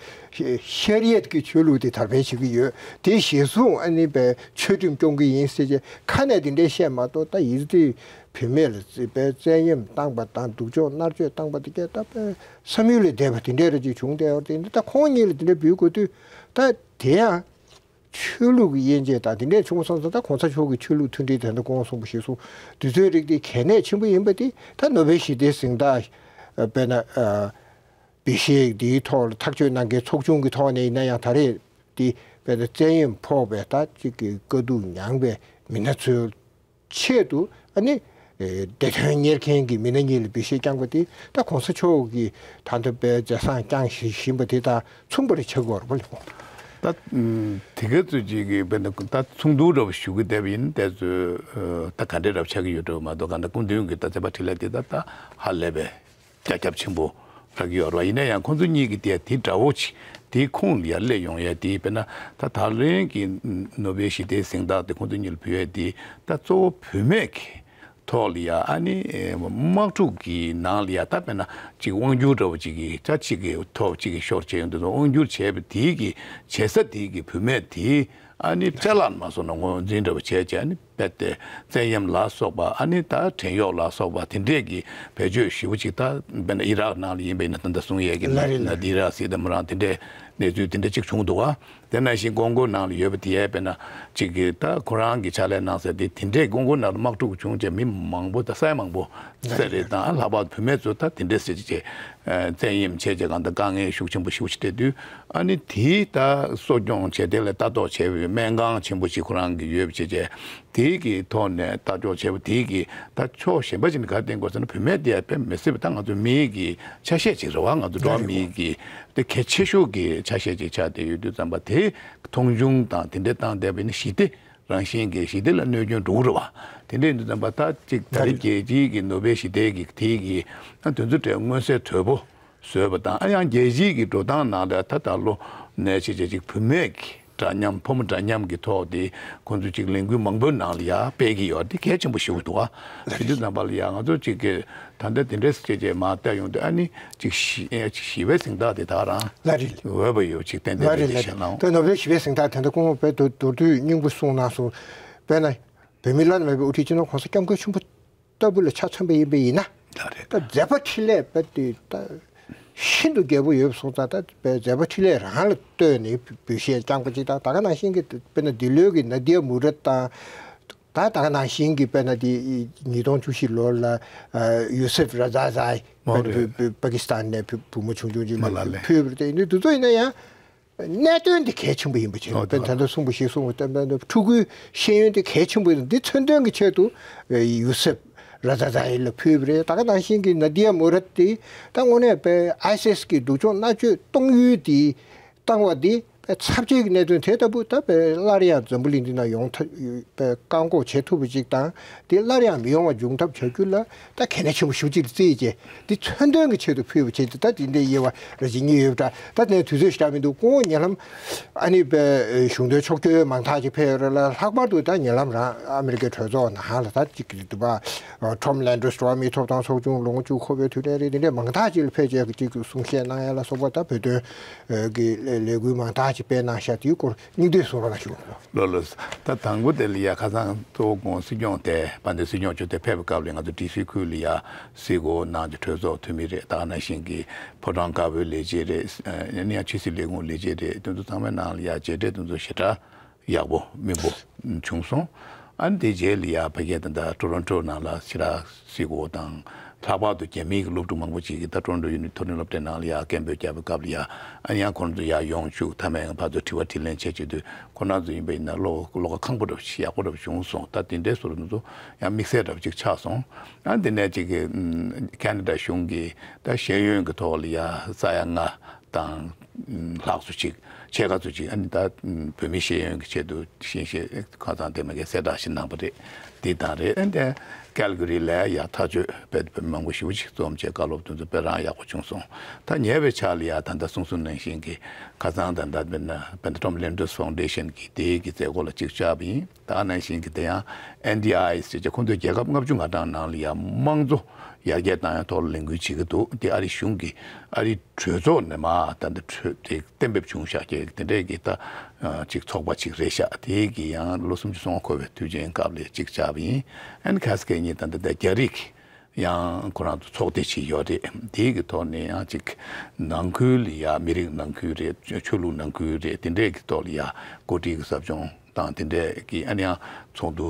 ཤ་རི་ཡད་ཀྱི་ཆོས་ལུགས་དེ་དར་སྤེལ་བྱེད་ཀྱི་ཡོད། དེ་གཞིར་བཟུང་ཨ་ནི་པའི་ཆོས་ཁྲིམས་སྐྱོང་གི་ཡིན་ཟེར་བྱས་ཁ་ནས་དེ་འདྲའི་བཤད་མ་གཏོགས། ད་ཡི་ཛི་དི་བུད་མེད་ལ་བཙན་པའི་བཙན་གཡེམ་བཏང་པ་དང་སྡུག་སྦྱོང་མནར་གཅོད་བཏང་པ་དེ་གས་ད་དཔེ་བསམ་ཡུལ་ལས་འདས་པ་དེ་འདྲའི་ར་ཅིག་བྱུང་བསྡད་ཡོད་རེད། དེ་ད་ཁོང་གཉིས་ལ་དེ་འདྲའི་འབུལ་དགོས་དུས། ད་དེ་ཡང་ཆོས་ལུགས་ཀྱི་དབྱེ་འབྱེད་དང་དེ་འདྲས་བྱུང་སོང་ཙང་། ད་གོང་ས་མཆོག་གི་ཆོས་ལུགས་མཐུན་སྒྲིལ་དེ་འདྲ་དགོངས་སོང་པ་ཞིག་སོང་། དུས་ཚོད་རིགས་དེ་གལ་གནད་ཆེན་པོ་ཡིན་པ་དེ། ད་ནོ་བེལ་ཞི་བདེའི་གཟེངས་རྟགས་དཔེར་ན་འབུལ་བཞེས་འདིའི་ཐོག་ལ་ཐག་གཅོད་གནང་མཁན་ཚོགས་ཆུང་གི་ཐོག་ནས་ཡིན་ན་ཡང་། ད་རེས་འདི་དཔེར་ན་བཙན་གཡེམ་ཕོག་པའི་ད་ཅིག་གི་དཀའ་སྡུག་མྱངས་པའི་མི་སྣ་ཚོའི་ཆེད་དུ་ཨ་ནི་བདེ་དོན་གཉེར་མཁན་གྱི་མི་སྣ་གཉིས་ལ་འབུལ་བཞེས་བསྐྱངས་པ་དེ། ད་གོང་ས་མཆོག་གིས་ད་ལྟ་བའི་མཛད་བཟང་བསྐྱངས་བཞིན་པ་དེ་དང་མཚུངས་པར་ཆགས་ཀྱི་ཡོད་རེད་པ། ད་དེ་ག་ཚོད་ཅིག་གི་དཔེར་ན་ད་ཚོགས་འདུ་འདྲ་བོ་ཞུ་གི་བསྡད་པ་ཡིན་ན། དེ་ཚོ་ད་ག་འདྲས་འདྲ་བོ་ཆགས་ཀྱི་ཡོད་འགྲོ་མ་གཏོགས། གང་ལྟར་སྐུ་མདུན་གྱི་ད་མཛད་པ་འཕྲིན་ལས་དེ་ད་ད་ཧ་ལས་པའི་རྒྱ་ཁྱབ་ཆེན་པོ་རག་གི་ཡོད་རེད་པ། ཡིན་ན་ཡང་ཁོང་ཚོ་གཉིས་ཀྱི་དེ་དེ་འདྲ་བོ་ཅིག་དེའི་ཁོངས་ལ་ཡར་སླེབས་ཡོང་ཡས་དེ། དཔེར་ན་ད་ད་ལན་གྱི་ནོ་བེལ་ཞི་བདེའི་གཟེངས་རྟགས་དེ་ཁོང་ཚོ་གཉིས་ལ་ཕུལ་ཡས་དེ། ད་གཙོ་བོ་བུད་མེད་ཀྱི་ ཐོག་ལ་ཡ་ཨ་ནི་དམག་འཁྲུག་གི་ནང་ལ་ཡ་ད་དཔེར་ན་ཅིག་དབང་སྒྱུར་འདྲ་བོ་ཅིག་གི་ད་ཅིག་གི་ཐོག་ཅིག་གི་ཤོར་བྱས་ཡོང་དུས་དབང་སྒྱུར་བྱས་པ་དེའི་གི་བྱེད་ས་དེའི་གི་བུད་མེད་དེ་ཨ་ནི་ཅ་ལག་མ་སོང་ན་ངོས་འཛིན་འདྲ་བོ་བྱས་བྱས་ཨ་ནི་རྦད་དེ་བཙན་གཡེམ་ལ་སོགས་པ་ཨ་ནི་ད་བྲན་གཡོག་ལ་སོགས་པ་དེ་འདྲས་ཀྱི་བེད་སྤྱོད་ཞེ་པོ་ཅིག་ད་དཔེར་ན་ཨི་རག་ནང་ལ་ཡིན་པ་ཡིན་ན་ད་ལྟ་གསུང་ཡས་ཀྱི་ལ་ལ་ལ་ལ་ཨི་རག་སྲིད་དམ་རང་དེ་འདྲས་གནས་ཚུལ་དེ་འདྲས་ཅིག་བྱུང་འདུག་བ། དེ་ནང་བཞིན་ཀོང་ཀོ་ནང་ལ་ཡོད་པ་དེ་ཡས་དཔེར་ན་ཅིག་གི་ད་ཁོ་རང་གི་ཕྱག་ལས་གནང་ས་དེ་དེ་འདྲས་ཀོང་ཀོ་ནང་ལ་དམག་འཁྲུག་བྱུང་བྱས་མི་མང་པོ་ད་སའི་མང་པོ་ཚེ་རེ་དང་ལྷག་པར་བུད་མེད་ཚོ་ད་དེ་འདྲས་ཟེར་ཅིག་བྱས་བཙན་གཡེམ་བྱས་བྱས་གང་ད་དཀའ་ངལ་ཤུགས་ཆེན་པོ་ཞེ་པོ་ཞིག་འཕྲད་དུས་ཨ་ནི་དེའི་ད་གསོ་སྐྱོང་བྱས་དེ་ལ་ལྟ་རྟོག་བྱས་པའི་སྨན་ཁང་ཆེན་པོ་ཞིག་ཁོ་རང་གི་ཡོད་པ་བྱས་བྱས། དེའི་གི་ཐོག་ནས་ལྟ་སྐྱོང་བྱས་པ་དེའི་གི་ད་ཕྱོགས་གཞན་པ་ཅིག་ནས་ག་རེ་བསྟན་དགོས་ཟེར་ན་བུད་མེད་དེ་དཔེ་མི་སྲིད་པ་ད་ང་ཚོ་མིའི་གི་ཆ་ཤས་ཅིག་རེད་བ། ང་ཚོ་འགྲོ་བ་མིའི་གི་དེ་གལ་ཆེ་ཤོས་ཀྱི་ཆ་ཤས་ཅིག་ཆགས་བསྡད་ཡོད་དུས་ཙམ་པ་དེ་མཐོང་ཆུང་དང་དེ་འདྲས་བཏང་བསྡད་པ་ཡིན་ན་ཞི་བདེ་རང་བཞིན་གྱི་ཞི་བདེ་ལ་གནོད་སྐྱོན་འགྲོ་གི་རེད་བ། དེ་འདྲས་ཡིན་དུས་ཙམ་པ་ད་ཅིག་ད་རེས་རྒྱལ་སྤྱིའི་གི་ནོ་སྦེལ་ཞི་བདེའི་གི་དེའི་གི་ད་དོན་ཚུལ་དེ་མངོན་གསལ་དོད་པོ་བཟོས་པ་དང་ཨ་ཡང་རྒྱལ་སྤྱིའི་གི་འགྲོ་སྟངས་ནང་ལ་ད་ད་ལོ་ནས་བྱས་བྱས་ཅིག་བུད་མེད་ཀྱི་འདྲ་མཉམ་ཕོ་མོ་འདྲ་མཉམ་གྱི་ཐོག་དེ་ཁོང་ཚོས་ཅིག་ལས་འགུལ་མང་པོའི་ནང་ལ་ཡ་སྤེལ་གྱི་ཡོད་དེ་གལ་ཆེན་པོ་ཞིག་འདུག་ཨ། དེ་དུས་ཙམ་པ་ལ་ཡ་ང་ཚོ་ཅིག་གི་ད་ལྟ་དེ་འདྲས་བྱས་བྱས་མར་བལྟས་ཡོང་དུས་ཨ་ནི་ཅིག་ཞི་ཞི་བའི་གཟེངས་རྟགས་དེ་ད་རང་ལ་རེད། འོས་པ་ཡོད་ཅིག་ཏན་ཏན་ལ་རེད་རེད་ལ་བཤད་རེད། ན། ད་ནོ་སྦེལ་ཞི་བའི་གཟེངས་རྟགས་དེ་འདྲ་སྐུ་ངོ་དཔེ་མདོར་མདོར་བསྡུས་སྙིང་པོ་གསུངས་གནང་སོང་། དཔེར་ན་བོད་མི་བླ་ན་མེད་པའི་དབུ་ཁྲིད་སྤྱི་ནོར་༸གོང་ས་༸སྐྱབས་མགོན་ཆེན་པོ་ལྟ་བུ་ལ་ཆ་མཚོན་པ་ཡིན་པ་ཡིན་ན། ལགས་རེད། ད་མཛད་པ་འཕྲིན་ལས་དཔེ་དེ་ད་ཤིན་ཏུ་རྒྱས་པོ་ཡོད་པ་སོང་ཙང་ད་དཔེ་མཛད་པ་འཕྲིན་ལས་རང་ལ་ལྟོས་ནས་འབུལ་བཞེས་བསྐྱངས་པ་ཅིག་དང་། ད་ག་ནང་བཞིན་གྱི་དཔེར་ན་འདི་ལོའི་གི་ན་དི་ཡ་མུ་རད་དང་། ད་ད་ག་ནང་བཞིན་གྱི་དཔེར་ན་དེ་ཉིས་སྟོང་བཅུ་བཞི་ལོ་ལ་ཡུ་སེབ་ར་ཛ་ཛའི་ཨོ་དཔེར་ན་རེད། བོད་བོད་པ་ཀི་སི་ཐན་ནས་བུ་བུ་མོ་ཆུང་ཆུང་ཅིག་མ་ལ་ལ་ལས། ཕུལ་བ་རེད། དེ་ཡིན་དུས་དེ་ཚོ་ཡིན་ན་ཡང་། གནད་དོན་འདི་གལ་ཆེན་པོ་ཡིན་པ་བྱས། ཨོ་དཔེར་ན་ད་ལྟ་གསུངས་པ་ཞིག་གསུངས་པ་ལྟར་ཕྲུ་གུའི་ཤེས་ཡོན་འདི་གལ་ཆེན་པོ་ཡིན། འདི་མཚོན་དོན་གྱི་ཆེད་དུ་ཡུ་སེབ་ར་ཛ་ཛའི་ལ་ཕུལ་བ་རེད། ད་ག་ནང་བཞིན་གྱི་ན་དི་ཡ་མུ་རད་དེ་ད་དངོས་གནས་དཔེ་ཨའི་སི་ཨེ་སི་གི་སྡུག་སྦྱོང་མནར་གཅོད་གཏོང་ཡུལ་དེ་བཏང་བ་འདི་དཔེ་ཚབས་ཆེའི་གནད་དོན་དེ་ལྟ་བུ་ད་དཔེ་སླར་ཡང་འཛམ་བུ་གླིང་འདི་ན་ཡོང་ཐབས་དཔེ་བཀག་འགོག་བྱེད་ཐུབ་པ་ཅིག་དང་། དེ་སླར་ཡང་མི་ཡོང་བ་འབྱུང་ཐབས་བྱ་རྒྱུ་ལ་ད་གལ་གནད་ཆེན་པོ་ཞེ་པོ་ཅིག་བརྩིས་བྱས། འདི་མཚོན་དོན་གྱི་ཆེད་དུ་ཕུལ་བ་བྱས་ཏེ་ད་དེ་འདྲའི་དབྱེ་བ་རེ་ཅིག་གཉིས་ཡོད་པ་འདྲ། ད་དེ་ནས་དུས་ཚོད་ཞེ་དྲག་མི་འདུག་ཁོང་ཉེ་ལམ་ཨ་ནི་པའི་གཞུང་དོན་ཕྱོགས་བསྐྱོད་མང་དག་ཅིག་ཕེབས་ཡོད་རེད་ལ། ལྷག་པར་དུ་ད་ཉེ་ལམ་རང་ཨ་མི་རི་ཀའི་གྲོས་ཚོགས་ནང་ལ་ད་ཅིག་གི་འདུག་པ། ཊོམ་ལན་ཌར་སི་འགྲོ་བ་མིའི་ཐོབ་ཐང་ཚོགས་ཆུང་ལོ་ངོ་བཅུ་འཁོར་བའི་དུས་དྲན་རེད། དེ་འདྲའི་མང་དག་ཅིག་ལ་ཕེབས་བྱས་ཅིག་གསུང་བཤད་གནང་ཡ་ལ་སོགས་པ་ད་བོད་དོན་གྱི་ལས་འགུལ་མང་དག་ཅིག་སྤེལ་གནང་ཤག་དེའི་སྐོར་སྙིང་བསྡུས་གསུང་རོགས་གནང་ཞུ། ལགས་ལགས། ད་དང་པོ་དེ་ལ་ཡ་ཁ་སང་གཙོ་བོ་ཁོང་སྲིད་སྐྱོང་དེ་དཔལ་ལྡན་སྲིད་སྐྱོང་མཆོག་དེ་ཕེབས་པའི་སྐབས་ལ་ང་ཚོ་ཌི་སི་ཁུལ་ལ་ཡ་སྲིད་སྐོར་ནང་གི་གྲོས་ཚོགས་འཐུས་མི་རེད། ད་ག་ནང་བཞིན་གྱི་ཕོ་བྲང་དཀར་པོའི་ལས་བྱེད་རེད། ཨ་ནི་ཡང་ཕྱི་སྲིད་ལས་ཁུངས་ལས་བྱེད་རེད། དེ་ཚོ་ཚང་མའི་ནང་ལ་ཡ་མཇལ་འཕྲད་དེ་ཚོ་ཞེ་དྲག་ཡག་པོ་སྨིན་པོ་བྱུང་སོང་། ཨ་ནི་དེ་རྗེས་ལ་ཡ་ཕ་གིར་ད་ལྟ་ཊོ་རོན་ཊོ་ནང་ལ་ཕྱི་དྲག་སྲིད་སྐོར་དང་། ལྷག་པར་དུ་རྒྱ་མིའི་གི་སློབ་ཕྲུག་མང་པོ་ཅིག་གིས་ད་ཊོ་རོན་ཊོ་ཡུ་ནི་མཐོ་རིམ་སློབ་གྲྭའི་ནང་ལ་ཡ་སྐད་འབོད་བརྒྱབ་པའི་སྐབས་ལ་ཡ། ཨ་ནི་ཡང་ཁོང་ཚོ་ཡར་ཡོང་བཅུག་མཐའ་མའི་ཕར་ཚུར་དྲི་བ་དྲིས་ལན་བྱེད་བྱེད་དུས་ཁོ་རང་ཚོ་ཡིན་པ་ཡིན་ན་བློ་བློ་ཁ་ཁེངས་པོ་འདྲ་པོ་ཞིག་ཡག་པོ་འདྲ་པོ་བྱུང་སོང་། ད་དེ་འདྲའི་བཟོ་འདྲ་ཚོ་ཡང་དམིགས་བསལ་འདྲ་པོ་ཅིག་ཆགས་སོང་། ཨ་འདི་ནས་ཅིག་གི་ཁེ་ན་ཌ་གཞུང་གིས་ད་ཤེས་ཡོན་གྱི་ཐོག་ལ་ཡ་ས་ཡ་ལྔ་དང་ལྷག་ཙམ་ཅིག་ཕྱེད་ཀ་ཙམ་ཅིག་ཨ་ནི་ད་བོད་མི་ཤེས་ཡོན་གྱི་ཆེད་དུ་ཤེས་བྱའི་ཁ་སང་དེ་མ་གི་གསལ་བསྒྲགས་ཤིག་གནང་པ་རེད། འདི་དང་རེད། ཨ་ནི་ཀལ་གྷ་རི་ལ་ཡ་ཐག་གཅོད་དཔེ་དེ་མང་པོ་ཞེ་པོ་ཅིག་རྩོམ་བྱས། བཀའ་སློབ་དེ་ཚོ་དཔེ་རང་ཡག་པོ་བྱུང་སོང་། ད་ཉེ་བའི་ཆར་ལ་ཡ་ད་ལྟ་གསུང་གསུང་ནང་བཞིན་གྱི་ཁ་སང་ད་ལྟ་དཔེར་ན་དཔེར་ན་ཊོམ་ལན་ཌར་སི་ཕའུན་ཌེ་ཤན་གྱིས་དེའི་གི་མཛད་སྒོ་ལ་ཅིག་བཅར་བ་ཡིན། ད་ནང་བཞིན་གྱི་དེ་ཡང་ཨེན་ཌི་ཨའི་ཟེར་བྱས་ཁོང་ཚོས་རྒྱལ་ཁབ་ལྔ་བཅུ་ང་གྲངས་ནང་ལ་ཡ་དམངས་གཙོ་ཡར་རྒྱས་བཏང་ཡ་ཐོག་ལ་ལས་འགུལ་བྱེད་ཀྱི་འདུག་དེ་ཨ་རི་གཞུང་གིས་ཨ་རི་གྲོས་ཚོགས་ནས་མར་ད་ལྟ་གྲོས་དེ་གཏན་འབེབས་བྱུང་བཞག་གི་དེ་འདྲའི་གི་ད་ཅིག་ཚོགས་པ་ཅིག་རེད་ཤག་དེའི་གི་ཡང་ལོ་སུམ་ཅུ་སོ་ལྔ་འཁོར་བའི་དུས་ཆེན་སྐབས་ལ་ཅིག་བཅར་བ་ཡིན། ཨ་ནི་ཁ་སྐད་གཉིས་ད་ལྟ་རྒྱ་རིགས་ཡང་ཁོ་རང་ཚོ་ཚོགས་སྡེ་ཅིག་ཡོད་རེད། དེའི་གི་ཐོག་ནས་ཡང་ཅིག་ནང་ཁུལ་ལ་ཡ་མི་རིགས་ནང་ཁུལ་རེད། ཆོས་ལུགས་ནང་ཁུལ་རེད། དེ་འདྲའི་གི་ཐོག་ལ་ཡ་འགོ་ཁྲིད་ཀྱི་ཟབ་སྦྱོང་དང་དེ་འདྲས་ཀྱི་ཨ་ནི་ཡང་ཚོགས་འདུ་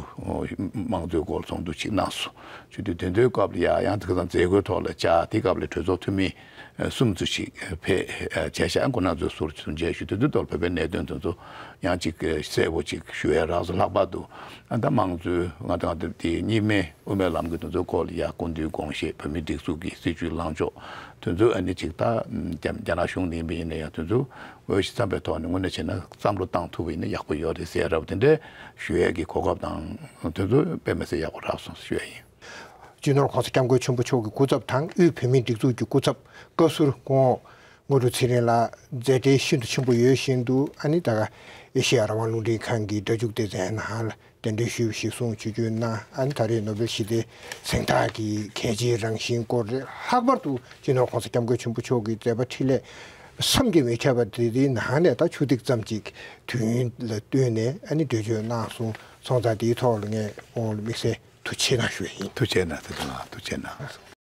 དམངས་གཙོའི་སྐོར་ཚོགས་འདུ་ཅིག་གནང་སོང་། བྱེད་དུས་དེ་ཚོའི་སྐབས་ལ་ཡ་ཡང་དེ་ཁ་སང་མཛད་སྒོའི་ཐོག་ལ་བཅར། དེ་སྐབས་ལ་གྲོས་ཚོགས་འཐུས་མི་གསུམ་ཙམ་ཅིག་ཕེབས་བྱས་ཤག་ཁོང་རྣམ་ཚོས་ཟུར་ཞུ་མཇལ་ཞུ་དུས་དེ་ཐོག་བོད་པའི་གནད་དོན་དེ་ཚོ་ཡང་ཅིག་གསལ་པོ་ཅིག་ཞུ་ཡ་རག་སོང་། ལྷག་པར་དུ་ཨ་ད་དམངས་གཙོའི་ང་དང་དེ་གཉིས་སྨན་དབུ་མའི་ལམ་གྱི་དེ་ཚོའི་སྐོར་ལ་ཡ་སྐུ་མདུན་དགོངས་བཞེས། བོད་མིའི་སྒྲིག་འཛུགས་ཀྱི་སྲིད་བྱུས་ལངས་ཕྱོགས་དེ་ཚོ་ཨ་ནི་ཅིག་ད་རྒྱ་རྒྱ་ནག་གཞུང་ནས་ཡིན་པ་ཡིན་ན་ཡང་དེ་ཚོ་འོས་ཤིང་འཚམ་པའི་ཐོག་ནས་དངོས་གནས་བྱས་ན་བསམ་བློ་བཏང་ཐུབ་པ་ཡིན་ན་ཡག་པོ་ཡོད་རེད་ཟེར་ཡ་འདྲ་པོ་དེ་འདྲའི་ཞུ་ཡས་ཀྱི་གོ་སྐབས་དང་དེ་ཚོ་དཔེ་མི་སྲིད་ཡག་པོ་རག་སོང་ཞུ་ཡ་ཡིན། སྤྱི་ནོར་༸གོང་ས་༸སྐྱབས་མགོན་ཆེན་པོ་མཆོག་གི་སྐུ་ཚབ་དང་དབུས་བོད་མིའི་སྒྲིག་འཛུགས་ཀྱི་སྐུ་ཚབ་བཀའ་ཟུར་སྐུ་ངོ་དངོས་གྲུབ་ཚེ་རིང་ལགས་མཛད་བྲེལ་ཤིན་ཏུ་ཆེན་པོ་ཡོད་བཞིན་དུ་ཨ་ནི་ད་ག་ཨེ་ཤེ་ཡ་རང་དབང་རླུང་འཕྲིན་ཁང་གི་སྒྲ་འཇུག་སྡེ་ཚན་ནང་ལ་ གདན་འདྲེན་ཞུས་པ་གཞིར་བཟུང་ཆིབས་བསྒྱུར་གནང་། ཨ་ནི་ད་རེས་ནོ་བེལ་ཞི་བདེའི་གཟེངས་རྟགས་ཀྱི་གལ་ཆེའི་རང་བཞིན་སྐོར་རེད། ལྷག་པར་དུ་སྤྱི་ནོར་༸གོང་ས་༸སྐྱབས་མགོན་ཆེན་པོ་མཆོག་གི་མཛད་པ་འཕྲིན་ལས་བསམ་གྱིས་མི་ཁྱབ་པ་དེ་དེའི་ནང་ནས་ད་ཆུ་ཐིགས་ཙམ་ཅིག་དུས་ཡུན་ལ་བསྟུན་ནས་ཨ་ནི་འགྲེལ་བརྗོད་གནང་སོང་། སོང་ཙང་དེའི་ཐོག་ལ་ངས་ཁོང་ལ་དམིགས་བསལ་ཐུགས་རྗེ་ཆེ་གནང་ཞུ་ཡ་ཡིན། ཐུགས་རྗེ་གནང་། ཐུགས་རྗེ་གནང་། ཐུགས་རྗེ་གནང་།